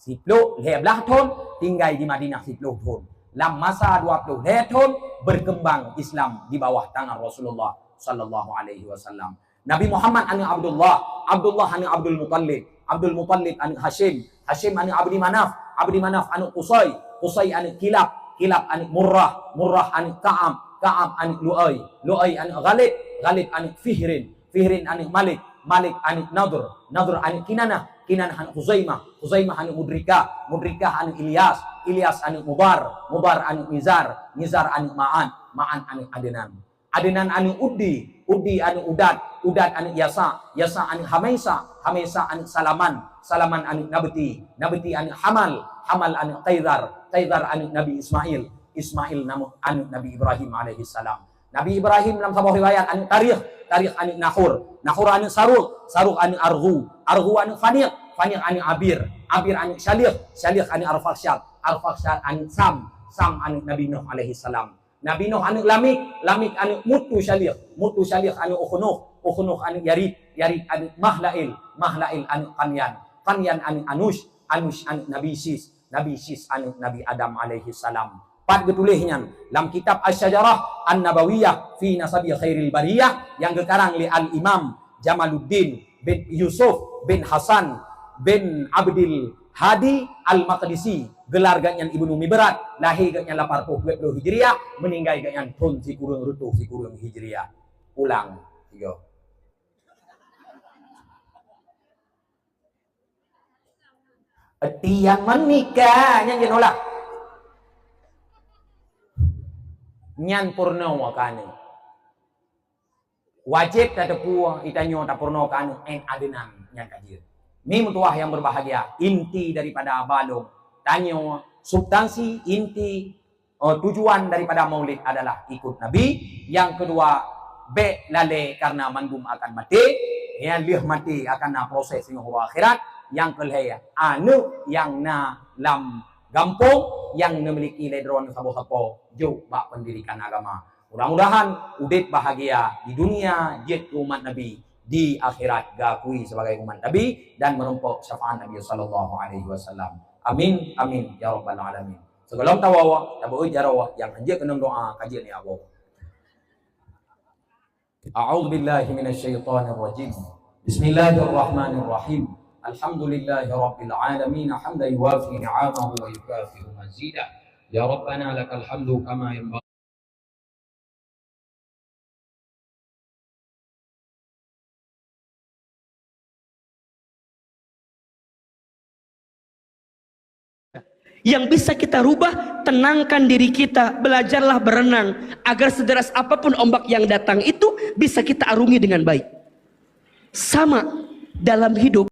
siploh lhée blaih thon, tinggai di Madinah siploh thon. Lam masa dua ploh lhée thon, berkembang Islam di bawah tangan Rasulullah sallallahu alaihi wasallam. Nabi Muhammad aneuk Abdullah, Abdullah aneuk Abdul Muttalib, Abdul Muttalib aneuk Hashim, Hashim aneuk Abdi Manaf, Abdi Manaf aneuk Qusay, Qusay aneuk Kilab, Kilab aneuk Murrah, Murrah aneuk Ka'ab, Ka'ab aneuk Lu'ay, Lu'ay aneuk Ghalib, Ghalib aneuk Fihrin, Fihrin aneuk Malik, Malik aneuk Nadr, Nadr aneuk Kinanah, Kinanah aneuk Khuzaimah, Khuzaimah aneuk Mudrikah, Mudrikah aneuk Ilyas, Ilyas aneuk Mudar, Mudar aneuk Nizar, Nizar aneuk Ma'an, Ma'an aneuk Adnan. Adnan aneuk Uddi, Uddi aneuk Udad, Udad aneuk Yasa, Yasa aneuk Hamaisa, Hamaisa aneuk Salaman, Salaman aneuk Nabti, Nabti aneuk Hamal, Hamal aneuk Kaizar, Kaizar aneuk Nabi Ismail, Ismail namu-, aneuk Nabi Ibrahim alaihissalam. Nabi Ibrahim lam saboh riwayat aneuk Tarikh, Tarikh aneuk Nahor, Nahor aneuk Saruk, Saruk aneuk Arghu, Arghu aneuk Faniq, Faniq aneuk Abir, Abir aneuk Syalih, Syalih aneuk Arfakhsyad, Arfakhsyad aneuk Sam, Sam aneuk Nabi Nuh alaihissalam. Nabi Nuh aneuk Lamik, Lamik aneuk Mutusyalih, Mutusyalih aneuk Ukhnukh, Ukhnukh aneuk Yarid, Yarid aneuk Mahlail, Mahlail aneuk Qanyan, Qanyan aneuk Anush, Anush aneuk Nabi Syis, Nabi Syis aneuk Nabi Adam alaihissalam. Pat geutuléh nyan lam kitab Asy-Syajarah An-Nabawiyah fi Nasabi Khairil Bariyah nyang geukarang lé Al-Imam Jamaluddin bin Yusuf bin Hasan bin Abdil Hadi Al-Maqdisi, gelar gobnyan Ibnu Mibrat, lahé gobnyan lapan reutôh dua puluh Hijriah, meuninggai gobnyan thon sikureueng reutôh sikureueng Hijriah. Ulang, tiga. Tiang meunikah, nyan jinoe lah. Nyan purnoe ka nyoe. Wajéb tateupeue geutanyoe tapeurunoe keu aneuk 'oh adonan nyang ka jeuet. Mi meutuwah nyang berbahagia, inti daripada balong tanyoe, substansi inti, eh, tujuan daripada maulid adalah ikut Nabi. Nyang keudua, bék lalé karena mandum akan maté. Ya, lheueh maté akan na proses singoh uroe akhirat. Nyang keulhèe, aneuk nyang na lam gampông nyang neumiliki lé droeneuh saboh sapo jok bak pendidikan agama. Mudah-mudahan udép bahagia di dunia jeuet keu umat Nabi, di akhirat geukui sebagai umat Nabi dan meurumpok syafaat Nabi sallallahu alaihi wasallam. Amin, amin, ya rabbal alamin. Sigohlom tawoe, tabeuet jaroe nyang hanjeuet keunong doa ka jeuet nibak Allah. A'udzubillahi minasyaitonirrajim. Bismillahirrahmanirrahim. Alhamdulillahirabbil alamin, hamdan yuwafi ni'amahu wa yukafi'u mazidah. Ya Rabbana lakal hamdu kama yanbaghi Yang bisa kita rubah, tenangkan diri kita, belajarlah berenang, agar sederas apapun ombak yang datang itu bisa kita arungi dengan baik. Sama dalam hidup,